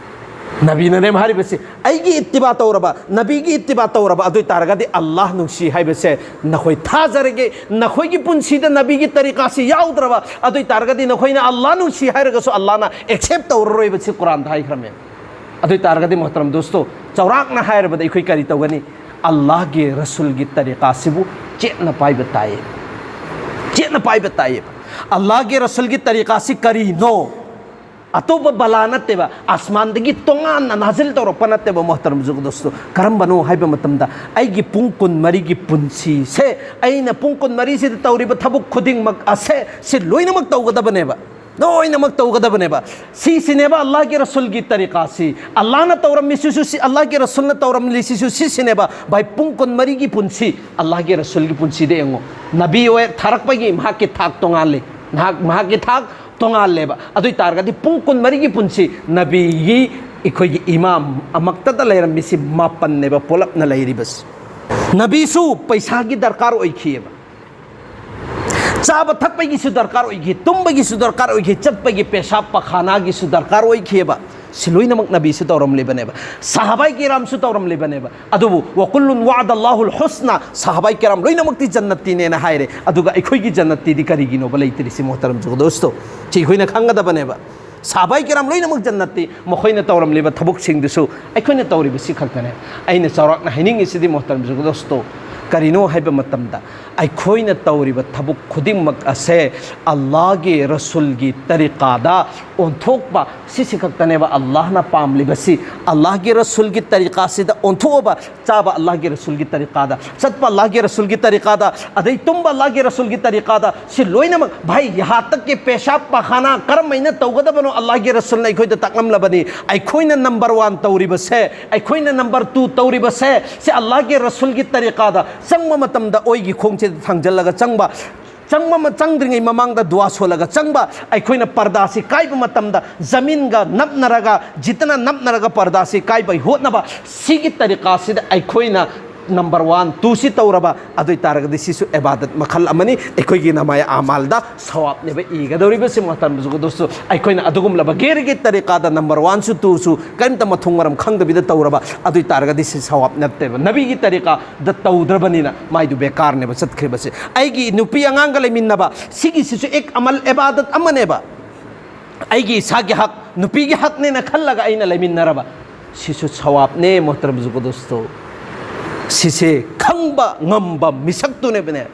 ꯅꯕꯤꯅꯅꯦ ꯍꯥꯏꯔꯤꯕꯁꯤ, "ꯑꯩꯒꯤ ꯏꯠꯇꯤꯕꯥ ꯇꯧꯔꯕ, ꯅꯕꯤꯒꯤ ꯏꯠꯇꯤꯕꯥ ꯇꯧꯔꯕ ꯑꯗꯨ ꯑꯣꯏ ꯇꯥꯔꯒꯗꯤ ꯑꯜꯂꯥꯍ ꯅꯨꯡꯁꯤ ꯍꯥꯏꯕꯁꯦ ꯅꯈꯣꯏ ꯊꯥꯖꯔꯒꯦ꯫ ꯅꯈꯣꯏꯒꯤ ꯄꯨꯟꯁꯤꯗ ꯅꯕꯤꯒꯤ ꯇꯔꯤꯀꯥꯁꯤ ꯌꯥꯎꯗ꯭ꯔꯕ ꯑꯗꯨ ꯑꯣꯏ ꯇꯥꯔꯒꯗꯤ ꯅꯈꯣꯏꯅ ꯑꯜꯂꯥꯍ ꯅꯨꯡꯁꯤ ꯍꯥꯏꯔꯒꯁꯨ ꯑꯜꯂꯥꯍꯅ ꯑꯦꯛꯁꯦꯞ ꯇꯧꯔꯔꯣꯏꯕꯁꯤ ꯀꯨꯔꯥꯟꯗ ꯍꯥꯏꯈ꯭ꯔꯃꯦ꯫ ꯑꯗꯨ ꯑꯣꯏ ꯇꯥꯔꯒꯗꯤ ꯃꯣꯍꯇꯔꯝ ꯗꯣꯁꯇꯣ, ꯆꯥꯎꯔꯥꯛꯅ ꯍꯥꯏꯔꯕꯗ ꯑꯩꯈꯣꯏ ꯀꯔꯤ ꯇꯧꯒꯅꯤ? ꯑꯜꯂꯥꯍꯒꯤ ꯔꯁꯨꯜꯒꯤ ꯇꯔꯤꯀꯥꯁꯤꯕꯨ ꯆꯦꯠꯅ ꯄꯥꯏꯕ ꯇꯥꯏꯌꯦ, ꯆꯦꯠꯅ ꯄꯥꯏꯕ ꯇꯥꯏꯌꯦꯕ꯫ ꯑꯜꯂꯥꯍꯒꯤ ꯔꯁꯨꯜꯒꯤ ꯇꯔꯤꯀꯥꯁꯤ ꯀꯔꯤꯅꯣ? ꯑꯇꯣꯞꯄ ꯕꯂꯥ ꯅꯠꯇꯦꯕ, ꯑꯁꯃꯥꯟꯗꯒꯤ ꯇꯣꯉꯥꯟꯅ ꯅꯥꯖꯤꯜ ꯇꯧꯔꯛꯄ ꯅꯠꯇꯦꯕ, ꯃꯣꯍꯇꯔꯝ ꯖꯨꯒꯗꯣꯁꯇꯣ꯫ ꯀꯔꯝꯕꯅꯣ ꯍꯥꯏꯕ ꯃꯇꯝꯗ, ꯑꯩꯒꯤ ꯄꯨꯡ ꯀꯨꯟꯃꯔꯤꯒꯤ ꯄꯨꯟꯁꯤꯁꯦ, ꯑꯩꯅ ꯄꯨꯡ ꯀꯨꯟꯃꯔꯤꯁꯤꯗ ꯇꯧꯔꯤꯕ ꯊꯕꯛ ꯈꯨꯗꯤꯡꯃꯛ ꯑꯁꯦ, ꯁꯤ ꯂꯣꯏꯅꯃꯛ ꯇꯧꯒꯗꯕꯅꯦꯕ, ꯂꯣꯏꯅꯃꯛ ꯇꯧꯒꯗꯕꯅꯦꯕ꯫ ꯁꯤꯁꯤꯅꯦꯕ ꯑꯜꯂꯥꯍꯒꯤ ꯔꯁꯨꯜꯒꯤ ꯇꯔꯤꯀꯥꯁꯤ꯫ ꯑꯜꯂꯥꯍꯅ ꯇꯧꯔꯝꯃꯤꯁꯤꯁꯨ ꯁꯤ, ꯑꯜꯂꯥꯍꯒꯤ ꯔꯁꯨꯜꯅ ꯇꯧꯔꯝꯂꯤꯁꯤꯁꯨ ꯁꯤꯁꯤꯅꯦꯕ꯫ ꯚꯥꯏ, ꯄꯨꯡ ꯀꯨꯟꯃꯔꯤꯒꯤ ꯄꯨꯟꯁꯤ ꯑꯜꯂꯥꯍꯒꯤ ꯔꯁꯨꯜꯒꯤ ꯄꯨꯟꯁꯤꯗ ꯌꯦꯡꯉꯣ꯫ ꯅꯕꯤ ꯑꯣꯏ ꯊꯥꯔꯛꯄꯒꯤ ꯃꯍꯥꯛꯀꯤ ꯊꯥꯛ ꯇꯣꯉꯥꯜꯂꯤ, ꯃꯍꯥꯛ, ꯃꯍꯥꯛꯀꯤ ꯊꯥꯛ ꯇꯣꯉꯥꯜꯂꯦꯕ꯫ ꯑꯗꯨ ꯑꯣꯏ ꯇꯥꯔꯒꯗꯤ ꯄꯨꯡ ꯀꯨꯟꯃꯔꯤꯒꯤ ꯄꯨꯟꯁꯤ ꯅꯕꯤꯒꯤ ꯑꯩꯈꯣꯏꯒꯤ ꯏꯃꯥꯝ ꯑꯃꯛꯇꯗ ꯂꯩꯔꯝꯃꯤꯁꯤ ꯃꯥꯄꯟꯅꯦꯕ ꯄꯨꯂꯞꯅ ꯂꯩꯔꯤꯕꯁꯤ꯫ ꯅꯕꯤꯁꯨ ꯄꯩꯁꯥꯒꯤ ꯗꯔꯀꯥꯔ ꯑꯣꯏꯈꯤꯑꯕ, ꯆꯥꯕ ꯊꯛꯄꯒꯤꯁꯨ ꯗꯔꯀꯥꯔ ꯑꯣꯏꯈꯤ, ꯇꯨꯝꯕꯒꯤꯁꯨ ꯗꯔꯀꯥꯔ ꯑꯣꯏꯈꯤ, ꯆꯠꯄꯒꯤ ꯄꯦꯁꯥꯕ ꯄꯈꯥꯅꯥꯒꯤꯁꯨ ꯗꯔꯀꯥꯔ ꯑꯣꯏꯈꯤꯑꯕ꯫ ꯁꯤ ꯂꯣꯏꯅꯃꯛ ꯅꯕꯤꯁꯨ ꯇꯧꯔꯝꯂꯤꯕꯅꯦꯕ, ꯁꯍꯥꯕꯥꯏ ꯀꯤꯔꯥꯝꯁꯨ ꯇꯧꯔꯝꯂꯤꯕꯅꯦꯕ꯫ ꯑꯗꯨꯕꯨ "ꯋꯀꯨꯜꯂꯨꯟ ꯋꯥꯗ ꯑꯜꯂꯥꯍꯨꯜ ꯍꯨꯁꯅꯥ", ꯁꯍꯥꯕꯥꯏ ꯀꯤꯔꯥꯝ ꯂꯣꯏꯅꯃꯛꯇꯤ ꯖꯟꯅꯠꯇꯤꯅꯦꯅ ꯍꯥꯏꯔꯦ, ꯑꯗꯨꯒ ꯑꯩꯈꯣꯏꯒꯤ ꯖꯟꯅꯠꯇꯤꯗꯤ ꯀꯔꯤꯒꯤꯅꯣꯕ ꯂꯩꯇ꯭ꯔꯤꯁꯤ, ꯃꯣꯍꯇꯔꯝ ꯖꯨꯒꯗꯣꯁꯇꯣ? ꯁꯤ ꯑꯩꯈꯣꯏꯅ ꯈꯪꯒꯗꯕꯅꯦꯕ꯫ ꯁꯍꯥꯕꯥꯏ ꯀꯤꯔꯥꯝ ꯂꯣꯏꯅꯃꯛ ꯖꯟꯅꯠꯇꯤ, ꯃꯈꯣꯏꯅ ꯇꯧꯔꯝꯂꯤꯕ ꯊꯕꯛꯁꯤꯡꯗꯨꯁꯨ ꯑꯩꯈꯣꯏꯅ ꯇꯧꯔꯤꯕꯁꯤ ꯈꯛꯇꯅꯦ꯫ ꯑꯩꯅ ꯆꯥꯎꯔꯥꯛꯅ ꯍꯥꯏꯅꯤꯡꯉꯤꯁꯤꯗꯤ, ꯃꯣꯍꯇꯔꯝ ꯖꯨꯒꯗꯣꯁꯇꯣ, ꯀꯔꯤꯅꯣ ꯍꯥꯏꯕ ꯃꯇꯝꯗ, ꯑꯩꯈꯣꯏꯅ ꯇꯧꯔꯤꯕ ꯊꯕꯛ ꯈꯨꯗꯤꯡꯃꯛ ꯑꯁꯦ ꯑꯜꯂꯥꯍꯒꯤ ꯔꯁꯨꯜꯒꯤ ꯇꯔꯤꯀꯥꯗ ꯑꯣꯟꯊꯣꯛꯄ, ꯁꯤꯁꯤ ꯈꯛꯇꯅꯦꯕ ꯑꯜꯂꯥꯍꯅ ꯄꯥꯝꯂꯤꯕꯁꯤ꯫ ꯑꯜꯂꯥꯍꯒꯤ ꯔꯁꯨꯜꯒꯤ ꯇꯔꯤꯀꯥꯁꯤꯗ ꯑꯣꯟꯊꯣꯛꯑꯕ, ꯆꯥꯕ ꯑꯜꯂꯥꯍꯒꯤ ꯔꯁꯨꯜꯒꯤ ꯇꯔꯤꯀꯥꯗ, ꯆꯠꯄ ꯑꯜꯂꯥꯍꯒꯤ ꯔꯁꯨꯜꯒꯤ ꯇꯔꯤꯀꯥꯗ, ꯑꯗꯩ ꯇꯨꯝꯕ ꯑꯜꯂꯥꯍꯒꯤ ꯔꯁꯨꯜꯒꯤ ꯇꯔꯤꯀꯥꯗ, ꯁꯤ ꯂꯣꯏꯅꯃꯛ, ꯚꯥꯏ, ꯌꯍꯥ ꯇꯛ ꯀꯤ ꯄꯦꯁꯥꯕ ꯄꯈꯥꯅꯥ ꯀꯔꯝꯍꯥꯏꯅ ꯇꯧꯒꯗꯕꯅꯣ ꯑꯜꯂꯥꯍꯒꯤ ꯔꯁꯨꯜꯅ ꯑꯩꯈꯣꯏꯗ ꯇꯥꯛꯂꯝꯂꯕꯅꯤ꯫ ꯑꯩꯈꯣꯏꯅ ꯅꯝꯕꯔ ꯋꯥꯟ ꯇꯧꯔꯤꯕꯁꯦ, ꯑꯩꯈꯣꯏꯅ ꯅꯝꯕꯔ ꯇꯨ ꯇꯧꯔꯤꯕꯁꯦ, ꯁꯤ ꯑꯜꯂꯥꯍꯒꯤ ꯔꯁꯨꯜꯒꯤ ꯇꯔꯤꯀꯥꯗ ꯆꯪꯕ ꯃꯇꯝꯗ ꯑꯣꯏꯒꯤ ꯈꯣꯡꯁꯤꯗ ꯊꯥꯡꯖꯜꯂꯒ ꯆꯪꯕ, ꯆꯪꯕ ꯑꯃ, ꯆꯪꯗ꯭ꯔꯤꯉꯩ ꯃꯃꯥꯡꯗ ꯗꯨꯋꯥ ꯁꯣꯜꯂꯒ ꯆꯪꯕ, ꯑꯩꯈꯣꯏꯅ ꯄꯔꯗꯥꯁꯤ ꯀꯥꯏꯕ ꯃꯇꯝꯗ ꯖꯃꯤꯟꯒ ꯅꯞꯅꯔꯒ, ꯖꯤꯠꯇꯅ ꯅꯞꯅꯔꯒ ꯄꯔꯗꯥꯁꯤ ꯀꯥꯏꯕꯒꯤ ꯍꯣꯠꯅꯕ, ꯁꯤꯒꯤ ꯇꯔꯤꯀꯥꯁꯤꯗ ꯑꯩꯈꯣꯏꯅ ꯅꯝꯕꯔ ꯋꯥꯟ, ꯇꯨꯁꯤ ꯇꯧꯔꯕ, ꯑꯗꯨ ꯑꯣꯏ ꯇꯥꯔꯒꯗꯤ ꯁꯤꯁꯨ ꯏꯕꯥꯗꯠ ꯃꯈꯜ ꯑꯃꯅꯤ, ꯑꯩꯈꯣꯏꯒꯤ ꯅꯃꯥꯏ ꯑꯃꯥꯜꯗ ꯁꯋꯥꯕꯅꯦꯕ ꯏꯒꯗꯧꯔꯤꯕꯁꯤ꯫ ꯃꯣꯍꯇꯔꯝ ꯕꯨꯖꯨꯔꯒ ꯗꯣꯁꯇꯣ, ꯑꯩꯈꯣꯏꯅ ꯑꯗꯨꯒꯨꯝꯂꯕ ꯒꯦꯔꯒꯤ ꯇꯔꯤꯀꯥꯗ ꯅꯝꯕꯔ ꯋꯥꯟꯁꯨ ꯇꯨꯁꯨ ꯀꯔꯤꯝꯇ ꯃꯊꯣꯡ ꯃꯔꯝ ꯈꯪꯗꯕꯤꯗ ꯇꯧꯔꯕ, ꯑꯗꯨ ꯑꯣꯏ ꯇꯥꯔꯒꯗꯤ ꯁꯤ ꯁꯋꯥꯕ ꯅꯠꯇꯦꯕ꯫ ꯅꯕꯤꯒꯤ ꯇꯔꯤꯀꯥꯗ ꯇꯧꯗ꯭ꯔꯕꯅꯤꯅ ꯃꯥꯏꯗꯨ ꯕꯦꯀꯥꯔꯅꯦꯕ ꯆꯠꯈ꯭ꯔꯤꯕꯁꯦ꯫ ꯑꯩꯒꯤ ꯅꯨꯄꯤ ꯑꯉꯥꯡꯒ ꯂꯩꯃꯤꯟꯅꯕ, ꯁꯤꯒꯤꯁꯤꯁꯨ ꯑꯦꯛ ꯑꯃꯜ ꯏꯕꯥꯗꯠ ꯑꯃꯅꯦꯕ꯫ ꯑꯩꯒꯤ ꯏꯁꯥꯒꯤ ꯍꯛ, ꯅꯨꯄꯤꯒꯤ ꯍꯛꯅꯦꯅ ꯈꯜꯂꯒ ꯑꯩꯅ ꯂꯩꯃꯤꯟꯅꯔꯕ, ꯁꯤꯁꯨ ꯁꯋꯥꯕꯅꯦ, ꯃꯣꯍꯇꯔꯝ ꯕꯨꯖꯨꯔꯒ ꯗꯣꯁꯇꯣ꯫ ꯁꯤꯁꯦ ꯈꯪꯕ ꯉꯝꯕ ꯃꯤꯁꯛꯇꯨꯅꯦꯕꯅꯦ,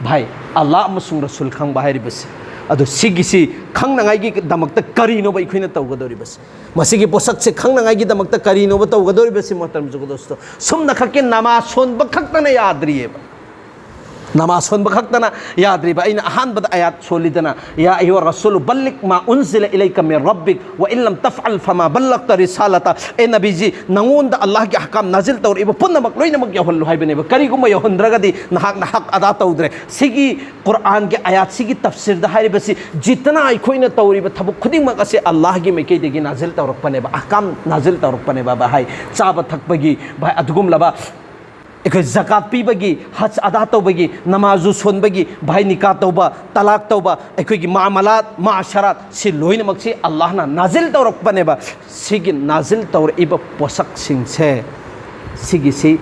ꯚꯥꯏ, ꯑꯜꯂꯥꯍ ꯑꯃꯁꯨꯡ ꯔꯁꯨꯜ ꯈꯪꯕ ꯍꯥꯏꯔꯤꯕꯁꯦ꯫ ꯑꯗꯣ ꯁꯤꯒꯤꯁꯤ ꯈꯪꯅꯉꯥꯏꯒꯤꯗꯃꯛꯇ ꯀꯔꯤꯅꯣꯕ ꯑꯩꯈꯣꯏꯅ ꯇꯧꯒꯗꯧꯔꯤꯕꯁꯦ? ꯃꯁꯤꯒꯤ ꯄꯣꯠꯁꯛꯁꯦ ꯈꯪꯅꯉꯥꯏꯒꯤꯗꯃꯛꯇ ꯀꯔꯤꯅꯣꯕ ꯇꯧꯒꯗꯧꯔꯤꯕꯁꯤ, ꯃꯣꯍꯇꯔꯝ ꯕꯨꯖꯨꯔꯒ ꯗꯣꯁꯇꯣ? ꯁꯨꯝꯅ ꯈꯛꯀꯤ ꯅꯃꯥꯖ ꯁꯣꯟꯕ ꯈꯛꯇꯅ ꯌꯥꯗ꯭ꯔꯤꯑꯕ꯫ ꯅꯃꯥꯖ ꯁꯣꯟꯕ ꯈꯛꯇꯅ ꯌꯥꯗ꯭ꯔꯤꯕ꯫ ꯑꯩꯅ ꯑꯍꯥꯟꯕꯗ ꯑꯌꯥꯠ ꯁꯣꯜꯂꯤꯗꯅ, "ꯌꯥ ꯑꯌꯨꯍ ꯔꯁꯨꯂꯨ ꯕꯜꯂꯤꯒ ꯃꯥ ꯎꯟꯖꯤꯂ ꯏꯂꯩꯀ ꯃꯤꯟ ꯔꯕꯤꯛ, ꯋ ꯏꯟ ꯂꯝ ꯇꯐꯑꯜ ꯐꯃꯥ ꯕꯜꯂꯛꯇ ꯔꯤꯁꯥꯂꯇ"꯫ ꯑꯦ ꯅꯕꯤꯖꯤ, ꯅꯉꯣꯟꯗ ꯑꯜꯂꯥꯍꯒꯤ ꯑꯍꯀꯥꯝ ꯅꯥꯖꯤꯜ ꯇꯧꯔꯛꯏꯕ ꯄꯨꯝꯅꯃꯛ ꯂꯣꯏꯅꯃꯛ ꯌꯧꯍꯜꯂꯨ ꯍꯥꯏꯕꯅꯦꯕ꯫ ꯀꯔꯤꯒꯨꯝꯕ ꯌꯧꯍꯟꯗ꯭ꯔꯒꯗꯤ ꯅꯍꯥꯛꯅ ꯍꯛ ꯑꯗꯥ ꯇꯧꯗ꯭ꯔꯦ꯫ ꯁꯤꯒꯤ ꯀꯨꯔꯥꯟꯒꯤ ꯑꯌꯥꯠꯁꯤꯒꯤ ꯇꯐꯁꯤꯔꯗ ꯍꯥꯏꯔꯤꯕꯁꯤ, ꯖꯤꯠꯇꯅ ꯑꯩꯈꯣꯏꯅ ꯇꯧꯔꯤꯕ ꯊꯕꯛ ꯈꯨꯗꯤꯡꯃꯛ ꯑꯁꯤ ꯑꯜꯂꯥꯍꯒꯤ ꯃꯥꯏꯀꯩꯗꯒꯤ ꯅꯥꯖꯤꯜ ꯇꯧꯔꯛꯄꯅꯦꯕ, ꯑꯍꯀꯥꯝ ꯅꯥꯖꯤꯜ ꯇꯧꯔꯛꯄꯅꯦꯕ꯫ ꯚꯥꯏ, ꯆꯥꯕ ꯊꯛꯄꯒꯤ, ꯚꯥꯏ, ꯑꯗꯨꯒꯨꯝꯂꯕ ꯑꯩꯈꯣꯏ ꯖꯀꯥꯠ ꯄꯤꯕꯒꯤ, ꯍꯖ ꯑꯗꯥ ꯇꯧꯕꯒꯤ, ꯅꯃꯥꯖꯨ ꯁꯣꯟꯕꯒꯤ, ꯚꯥꯏ, ꯅꯤꯀꯥ ꯇꯧꯕ, ꯇꯂꯥꯛ ꯇꯧꯕ, ꯑꯩꯈꯣꯏꯒꯤ ꯃꯥꯃꯂꯥꯠ, ꯃꯥꯁꯔꯥꯠ, ꯁꯤ ꯂꯣꯏꯅꯃꯛꯁꯤ ꯑꯜꯂꯥꯍꯅ ꯅꯥꯖꯤꯜ ꯇꯧꯔꯛꯄꯅꯦꯕ꯫ ꯁꯤꯒꯤ ꯅꯥꯖꯤꯜ ꯇꯧꯔꯛꯏꯕ ꯄꯣꯠꯁꯛꯁꯤꯡꯁꯦ, ꯁꯤꯒꯤꯁꯤ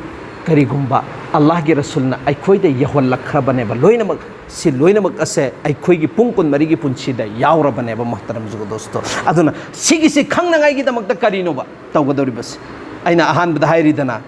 ꯀꯔꯤꯒꯨꯝꯕ ꯑꯜꯂꯥꯍꯒꯤ ꯔꯁꯨꯜꯅ ꯑꯩꯈꯣꯏꯗ ꯌꯧꯍꯜꯂꯛꯈ꯭ꯔꯕꯅꯦꯕ꯫ ꯂꯣꯏꯅꯃꯛ, ꯁꯤ ꯂꯣꯏꯅꯃꯛ ꯑꯁꯦ ꯑꯩꯈꯣꯏꯒꯤ ꯄꯨꯡ ꯀꯨꯟꯃꯔꯤꯒꯤ ꯄꯨꯟꯁꯤꯗ ꯌꯥꯎꯔꯕꯅꯦꯕ, ꯃꯣꯍꯇꯔꯝ ꯕꯨꯖꯨꯔꯒ ꯗꯣꯁꯇꯣ꯫ ꯑꯗꯨꯅ ꯁꯤꯒꯤꯁꯤ ꯈꯪꯅꯉꯥꯏꯒꯤꯗꯃꯛꯇ ꯀꯔꯤꯅꯣꯕ ꯇꯧꯒꯗꯧꯔꯤꯕꯁꯦ? ꯑꯩꯅ ꯑꯍꯥꯟꯕꯗ ꯍꯥꯏꯔꯤꯗꯅ,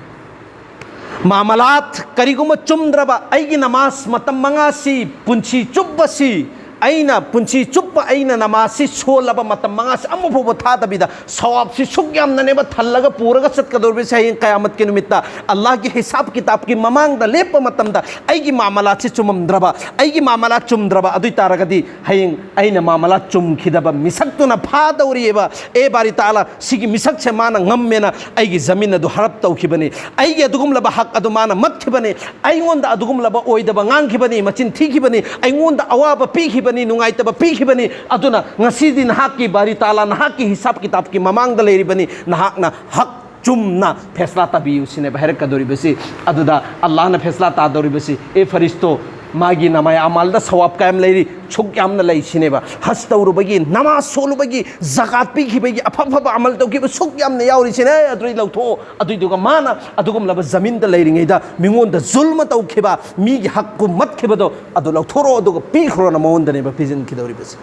ꯃꯥꯃꯂꯥꯠ ꯀꯔꯤꯒꯨꯝꯕ ꯆꯨꯝꯗ꯭ꯔꯕ, ꯑꯩꯒꯤ ꯅꯃꯥꯖ ꯃꯇꯝ ꯃꯉꯥꯁꯤ ꯄꯨꯟꯁꯤ ꯆꯨꯞꯄꯁꯤ, ꯑꯩꯅ ꯄꯨꯟꯁꯤ ꯆꯨꯞꯄ ꯑꯩꯅ ꯅꯃꯥꯖꯁꯤ ꯁꯣꯜꯂꯕ ꯃꯇꯝ ꯃꯉꯥꯁꯤ ꯑꯃꯐꯥꯎꯕ ꯊꯥꯗꯕꯤꯗ ꯁꯋꯥꯕꯁꯤ ꯁꯨꯛ ꯌꯥꯝꯅꯅꯦꯕ ꯊꯜꯂꯒ ꯄꯨꯔꯒ ꯆꯠꯀꯗꯧꯔꯤꯕꯁꯦ꯫ ꯍꯌꯦꯡ ꯀꯌꯥꯃꯠꯀꯤ ꯅꯨꯃꯤꯠꯇ ꯑꯜꯂꯥꯍꯒꯤ ꯍꯤꯁꯥꯕ ꯀꯤꯇꯥꯕꯀꯤ ꯃꯃꯥꯡꯗ ꯂꯦꯞꯄ ꯃꯇꯝꯗ ꯑꯩꯒꯤ ꯃꯥꯃꯂꯥꯠꯁꯤ ꯆꯨꯝꯃꯝꯗ꯭ꯔꯕ, ꯑꯩꯒꯤ ꯃꯥꯃꯂꯥꯠ ꯆꯨꯝꯗ꯭ꯔꯕ ꯑꯗꯨ ꯑꯣꯏ ꯇꯥꯔꯒꯗꯤ ꯍꯌꯦꯡ ꯑꯩꯅ ꯃꯥꯃꯂꯥꯠ ꯆꯨꯝꯈꯤꯗꯕ ꯃꯤꯁꯛꯇꯨꯅ ꯐꯥꯗꯧꯔꯤꯑꯕ꯫ ꯑꯦ ꯕꯥꯔꯤ ꯇꯥꯂꯥ, ꯁꯤꯒꯤ ꯃꯤꯁꯛꯁꯦ ꯃꯥꯅ ꯉꯝꯃꯦꯅ ꯑꯩꯒꯤ ꯖꯃꯤꯟ ꯑꯗꯨ ꯍꯔꯞ ꯇꯧꯈꯤꯕꯅꯤ, ꯑꯩꯒꯤ ꯑꯗꯨꯒꯨꯝꯂꯕ ꯍꯛ ꯑꯗꯨ ꯃꯥꯅ ꯃꯠꯈꯤꯕꯅꯤ, ꯑꯩꯉꯣꯟꯗ ꯑꯗꯨꯒꯨꯝꯂꯕ ꯑꯣꯏꯗꯕ ꯉꯥꯡꯈꯤꯕꯅꯤ, ꯃꯆꯤꯟ ꯊꯤꯈꯤꯕꯅꯤ, ꯑꯩꯉꯣꯟꯗ ꯑꯋꯥꯕ ꯄꯤꯈꯤꯕꯅꯤ, ꯅꯨꯡꯉꯥꯏꯇꯕ ꯄꯤꯈꯤꯕꯅꯤ꯫ ꯑꯗꯨꯅ ꯉꯁꯤꯗꯤ ꯅꯍꯥꯛꯀꯤ ꯕꯥꯔꯤ ꯇꯥꯂꯥ, ꯅꯍꯥꯛꯀꯤ ꯍꯤꯁꯥꯕ ꯀꯤꯇꯥꯕꯀꯤ ꯃꯃꯥꯡꯗ ꯂꯩꯔꯤꯕꯅꯤ, ꯅꯍꯥꯛꯅ ꯍꯛ ꯆꯨꯝꯅ ꯐꯦꯁꯂꯥ ꯇꯥꯕꯤꯌꯨ ꯁꯤꯅꯦꯕ ꯍꯥꯏꯔꯛꯀꯗꯧꯔꯤꯕꯁꯤ꯫ ꯑꯗꯨꯗ ꯑꯜꯂꯥꯍꯅ ꯐꯦꯁꯂꯥ ꯇꯥꯗꯧꯔꯤꯕꯁꯤ, "ꯑꯦ ꯐꯔꯤꯁꯇꯣ, ꯃꯥꯒꯤ ꯅꯃꯥꯏ ꯑꯃꯥꯜꯗ ꯁꯋꯥꯕ ꯀꯌꯥꯝ ꯂꯩꯔꯤ? ꯁꯨꯛ ꯌꯥꯝꯅ ꯂꯩ" ꯁꯤꯅꯦꯕ꯫ ꯍꯖ ꯇꯧꯔꯨꯕꯒꯤ, ꯅꯃꯥꯖ ꯁꯣꯜꯂꯨꯕꯒꯤ, ꯖꯀꯥꯠ ꯄꯤꯈꯤꯕꯒꯤ, ꯑꯐ ꯑꯐꯕ ꯑꯃꯜ ꯇꯧꯈꯤꯕ ꯁꯨꯛ ꯌꯥꯝꯅ ꯌꯥꯎꯔꯤ ꯁꯤꯅꯦ꯫ ꯑꯗꯨꯗꯤ ꯂꯧꯊꯣꯛꯑꯣ꯫ ꯑꯗꯨꯏꯗꯨꯒ ꯃꯥꯅ ꯑꯗꯨꯒꯨꯝꯂꯕ ꯖꯃꯤꯟꯗ ꯂꯩꯔꯤꯉꯩꯗ ꯃꯤꯉꯣꯟꯗ ꯖꯨꯜꯃ ꯇꯧꯈꯤꯕ, ꯃꯤꯒꯤ ꯍꯛ ꯀꯨꯝꯃꯠꯈꯤꯕꯗꯣ ꯑꯗꯨ ꯂꯧꯊꯣꯔꯛꯑꯣ, ꯑꯗꯨꯒ ꯄꯤꯈ꯭ꯔꯣꯅ ꯃꯉꯣꯟꯗꯅꯦꯕ ꯄꯤꯁꯤꯟꯈꯤꯗꯧꯔꯤꯕꯁꯦ꯫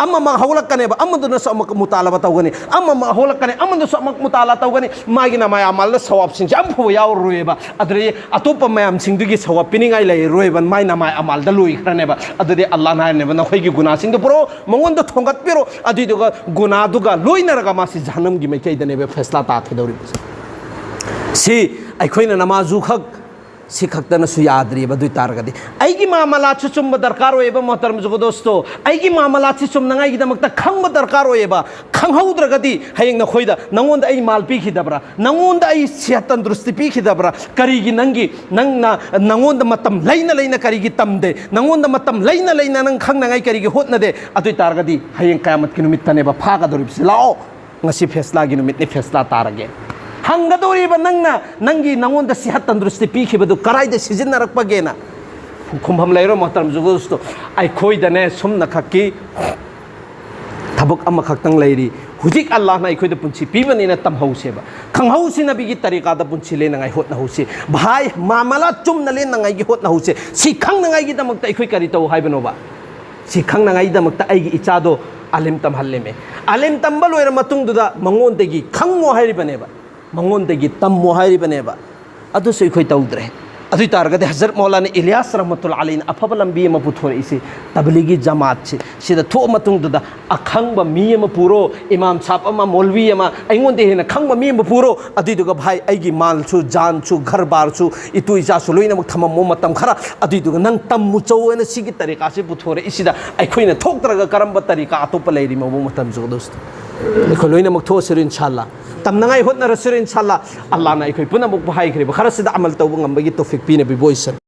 ꯑꯃꯃꯛ ꯍꯧꯂꯛꯀꯅꯦꯕ, ꯑꯃꯗꯨꯅꯁꯨ ꯑꯃꯨꯛ ꯃꯨꯇꯥꯂꯕ ꯇꯧꯒꯅꯤ, ꯑꯃꯃꯛ ꯍꯧꯂꯛꯀꯅꯤ, ꯑꯃꯗꯨꯁꯨ ꯑꯃꯨꯛ ꯃꯨꯇꯥꯂꯥ ꯇꯧꯒꯅꯤ꯫ ꯃꯥꯒꯤ ꯅꯃꯥꯏ ꯑꯃꯥꯜꯗ ꯁꯋꯥꯕꯁꯤꯡꯁꯦ ꯑꯃꯐꯥꯎꯕ ꯌꯥꯎꯔꯔꯣꯏꯕ꯫ ꯑꯗꯨꯗꯒꯤ ꯑꯇꯣꯞꯄ ꯃꯌꯥꯝꯁꯤꯡꯗꯨꯒꯤ ꯁꯋꯥꯕ ꯄꯤꯅꯤꯡꯉꯥꯏ ꯂꯩꯔꯔꯣꯏꯕ, ꯃꯥꯏ ꯅꯃꯥꯏ ꯑꯃꯥꯜꯗ ꯂꯣꯏꯈ꯭ꯔꯅꯦꯕ꯫ ꯑꯗꯨꯗꯤ ꯑꯜꯂꯥꯍꯅ ꯍꯥꯏꯔꯅꯦꯕ, "ꯅꯈꯣꯏꯒꯤ ꯒꯨꯅꯥꯁꯤꯡꯗꯨ ꯄꯨꯔꯛꯑꯣ, ꯃꯉꯣꯟꯗ ꯊꯣꯡꯒꯠꯄꯤꯔꯣ", ꯑꯗꯨꯏꯗꯨꯒ ꯒꯨꯅꯥꯗꯨꯒ ꯂꯣꯏꯅꯔꯒ ꯃꯥꯁꯤ ꯖꯍꯟꯅꯝꯒꯤ ꯃꯥꯏꯀꯩꯗꯅꯦꯕ ꯐꯦꯁꯂꯥ ꯇꯥꯈꯤꯗꯧꯔꯤꯕꯁꯦ꯫ ꯁꯤ ꯑꯩꯈꯣꯏꯅ ꯅꯃꯥꯖꯨ ꯈꯛ ꯁꯤ ꯈꯛꯇꯅꯁꯨ ꯌꯥꯗ꯭ꯔꯤꯕ꯫ ꯑꯗꯨ ꯑꯣꯏ ꯇꯥꯔꯒꯗꯤ ꯑꯩꯒꯤ ꯃꯥꯃꯂꯥꯠꯁꯨ ꯆꯨꯝꯕ ꯗꯔꯀꯥꯔ ꯑꯣꯏꯌꯦꯕ, ꯃꯣꯍꯇꯔꯝ ꯖꯨꯒꯗꯣꯁꯇꯣ꯫ ꯑꯩꯒꯤ ꯃꯥꯃꯂꯥꯠꯁꯤ ꯆꯨꯝꯅꯉꯥꯏꯒꯤꯗꯃꯛꯇ ꯈꯪꯕ ꯗꯔꯀꯥꯔ ꯑꯣꯏꯌꯦꯕ꯫ ꯈꯪꯍꯧꯗ꯭ꯔꯒꯗꯤ ꯍꯌꯦꯡ ꯅꯈꯣꯏꯗ, "ꯅꯉꯣꯟꯗ ꯑꯩ ꯃꯥꯜ ꯄꯤꯈꯤꯗꯕ꯭ꯔꯥ? ꯅꯉꯣꯟꯗ ꯑꯩ ꯁꯤꯍ ꯇꯟꯗ꯭ꯔꯨꯁꯇꯤ ꯄꯤꯈꯤꯗꯕ꯭ꯔꯥ? ꯀꯔꯤꯒꯤ ꯅꯪꯒꯤ, ꯅꯪꯅ, ꯅꯉꯣꯟꯗ ꯃꯇꯝ ꯂꯩꯅ ꯂꯩꯅ ꯀꯔꯤꯒꯤ ꯇꯝꯗꯦ? ꯅꯉꯣꯟꯗ ꯃꯇꯝ ꯂꯩꯅ ꯂꯩꯅ ꯅꯪ ꯈꯪꯅꯉꯥꯏ ꯀꯔꯤꯒꯤ ꯍꯣꯠꯅꯗꯦ?" ꯑꯗꯨ ꯑꯣꯏ ꯇꯥꯔꯒꯗꯤ ꯍꯌꯦꯡ ꯀꯌꯥꯃꯠꯀꯤ ꯅꯨꯃꯤꯠꯇꯅꯦꯕ ꯐꯥꯒꯗꯧꯔꯤꯕꯁꯤ꯫ ꯂꯥꯛꯑꯣ, ꯉꯁꯤ ꯐꯦꯁꯂꯥꯒꯤ ꯅꯨꯃꯤꯠꯅꯤ, ꯐꯦꯁꯂꯥ ꯇꯥꯔꯒꯦ꯫ ꯍꯪꯒꯗꯧꯔꯤꯕ ꯅꯪꯅ, ꯅꯪꯒꯤ, ꯅꯉꯣꯟꯗ ꯁꯤꯍ ꯇꯟꯗ꯭ꯔꯨꯁꯇꯤ ꯄꯤꯈꯤꯕꯗꯨ ꯀꯔꯥꯏꯗ ꯁꯤꯖꯤꯟꯅꯔꯛꯄꯒꯦꯅ? ꯈꯨꯝꯐꯝ ꯂꯩꯔꯣꯏ, ꯃꯣꯍꯇꯔꯝ ꯖꯨꯒꯗꯣꯁꯇꯣ꯫ ꯑꯩꯈꯣꯏꯗꯅꯦ ꯁꯨꯝꯅ ꯈꯛꯀꯤ ꯊꯕꯛ ꯑꯃꯈꯛꯇꯪ ꯂꯩꯔꯤ꯫ ꯍꯧꯖꯤꯛ ꯑꯜꯂꯥꯍꯅ ꯑꯩꯈꯣꯏꯗ ꯄꯨꯟꯁꯤ ꯄꯤꯕꯅꯤꯅ ꯇꯝꯍꯧꯁꯦꯕ꯫ ꯈꯪꯍꯧꯁꯤ, ꯅꯕꯤꯒꯤ ꯇꯔꯤꯀꯥꯗ ꯄꯨꯟꯁꯤ ꯂꯦꯟꯅꯉꯥꯏ ꯍꯣꯠꯅꯍꯧꯁꯤ꯫ ꯚꯥꯏ, ꯃꯥꯃꯂꯥ ꯆꯨꯝꯅ ꯂꯦꯟꯅꯉꯥꯏꯒꯤ ꯍꯣꯠꯅꯍꯧꯁꯦ꯫ ꯁꯤ ꯈꯪꯅꯉꯥꯏꯒꯤꯗꯃꯛꯇ ꯑꯩꯈꯣꯏ ꯀꯔꯤ ꯇꯧ ꯍꯥꯏꯕꯅꯣꯕ? ꯁꯤ ꯈꯪꯅꯉꯥꯏꯗꯃꯛꯇ ꯑꯩꯒꯤ ꯏꯆꯥꯗꯣ ꯑꯂꯤꯝ ꯇꯝꯍꯜꯂꯦꯃꯦ꯫ ꯑꯂꯤꯝ ꯇꯝꯕ ꯂꯣꯏꯔ ꯃꯇꯨꯡꯗꯨꯗ ꯃꯉꯣꯟꯗꯒꯤ ꯈꯪꯉꯣ ꯍꯥꯏꯔꯤꯕꯅꯦꯕ, ꯃꯉꯣꯟꯗꯒꯤ ꯇꯝꯃꯣ ꯍꯥꯏꯔꯤꯕꯅꯦꯕ꯫ ꯑꯗꯨꯁꯨ ꯑꯩꯈꯣꯏ ꯇꯧꯗ꯭ꯔꯦ꯫ ꯑꯗꯨ ꯑꯣꯏ ꯇꯥꯔꯒꯗꯤ ꯍꯖꯔꯠ ꯃꯧꯂꯥꯅꯥ ꯏꯂꯤꯌꯥꯁ ꯔꯍꯃꯇꯨꯜꯂꯥ ꯑꯂꯩꯅ ꯑꯐꯕ ꯂꯝꯕꯤ ꯑꯃ ꯄꯨꯊꯣꯔꯛꯏꯁꯤ, ꯇꯕꯂꯤꯒꯤ ꯖꯃꯥꯠꯁꯤ ꯁꯤꯗ ꯊꯣꯛꯑ ꯃꯇꯨꯡꯗꯨꯗ ꯑꯈꯪꯕ ꯃꯤ ꯑꯃ ꯄꯨꯔꯣ, ꯏꯃꯥꯝ ꯁꯥꯕ ꯑꯃ, ꯃꯧꯂꯋꯤ ꯑꯃ, ꯑꯩꯉꯣꯟꯗ ꯍꯦꯟꯅ ꯈꯪꯕ ꯃꯤ ꯑꯃ ꯄꯨꯔꯣ, ꯑꯗꯨꯏꯗꯨꯒ ꯚꯥꯏ, ꯑꯩꯒꯤ ꯃꯥꯜꯁꯨ, ꯖꯥꯟꯁꯨ, ꯘꯔꯕꯥꯔꯁꯨ, ꯏꯇꯨ ꯏꯆꯥꯁꯨ ꯂꯣꯏꯅꯃꯛ ꯊꯝꯃꯝꯃꯣ ꯃꯇꯝ ꯈꯔ, ꯑꯗꯨꯏꯗꯨꯒ ꯅꯪ ꯇꯝꯃꯨ ꯆꯧ ꯍꯥꯏꯅ ꯁꯤꯒꯤ ꯇꯔꯤꯀꯥꯁꯤ ꯄꯨꯊꯣꯔꯛꯏꯁꯤꯗ ꯑꯩꯈꯣꯏꯅ ꯊꯣꯛꯇ꯭ꯔꯒ ꯀꯔꯝꯕ ꯇꯔꯤꯀꯥ ꯑꯇꯣꯞꯄ ꯂꯩꯔꯤ ꯃꯕꯨ ꯃꯇꯝꯁꯨ ꯑꯗꯨꯁꯨ ꯑꯩꯈꯣꯏ ꯂꯣꯏꯅꯃꯛ ꯊꯣꯛꯑꯁꯤꯔꯣ ꯏꯟꯁꯥꯜꯂꯥ꯫ ꯇꯝꯅꯉꯥꯏ ꯍꯣꯠꯅꯔꯁꯤꯔ ꯏꯟꯁꯥꯜꯂꯥ꯫ ꯑꯜꯂꯥꯅ ꯑꯩꯈꯣꯏ ꯄꯨꯝꯅꯃꯛꯄꯨ ꯍꯥꯏꯈ꯭ꯔꯤꯕ ꯈꯔꯁꯤꯗ ꯑꯃꯜ ꯇꯧꯕ ꯉꯝꯕꯒꯤ ꯇꯧꯐꯤꯛ ꯄꯤꯅꯕꯤꯕ ꯑꯣꯏꯁꯅꯨ꯫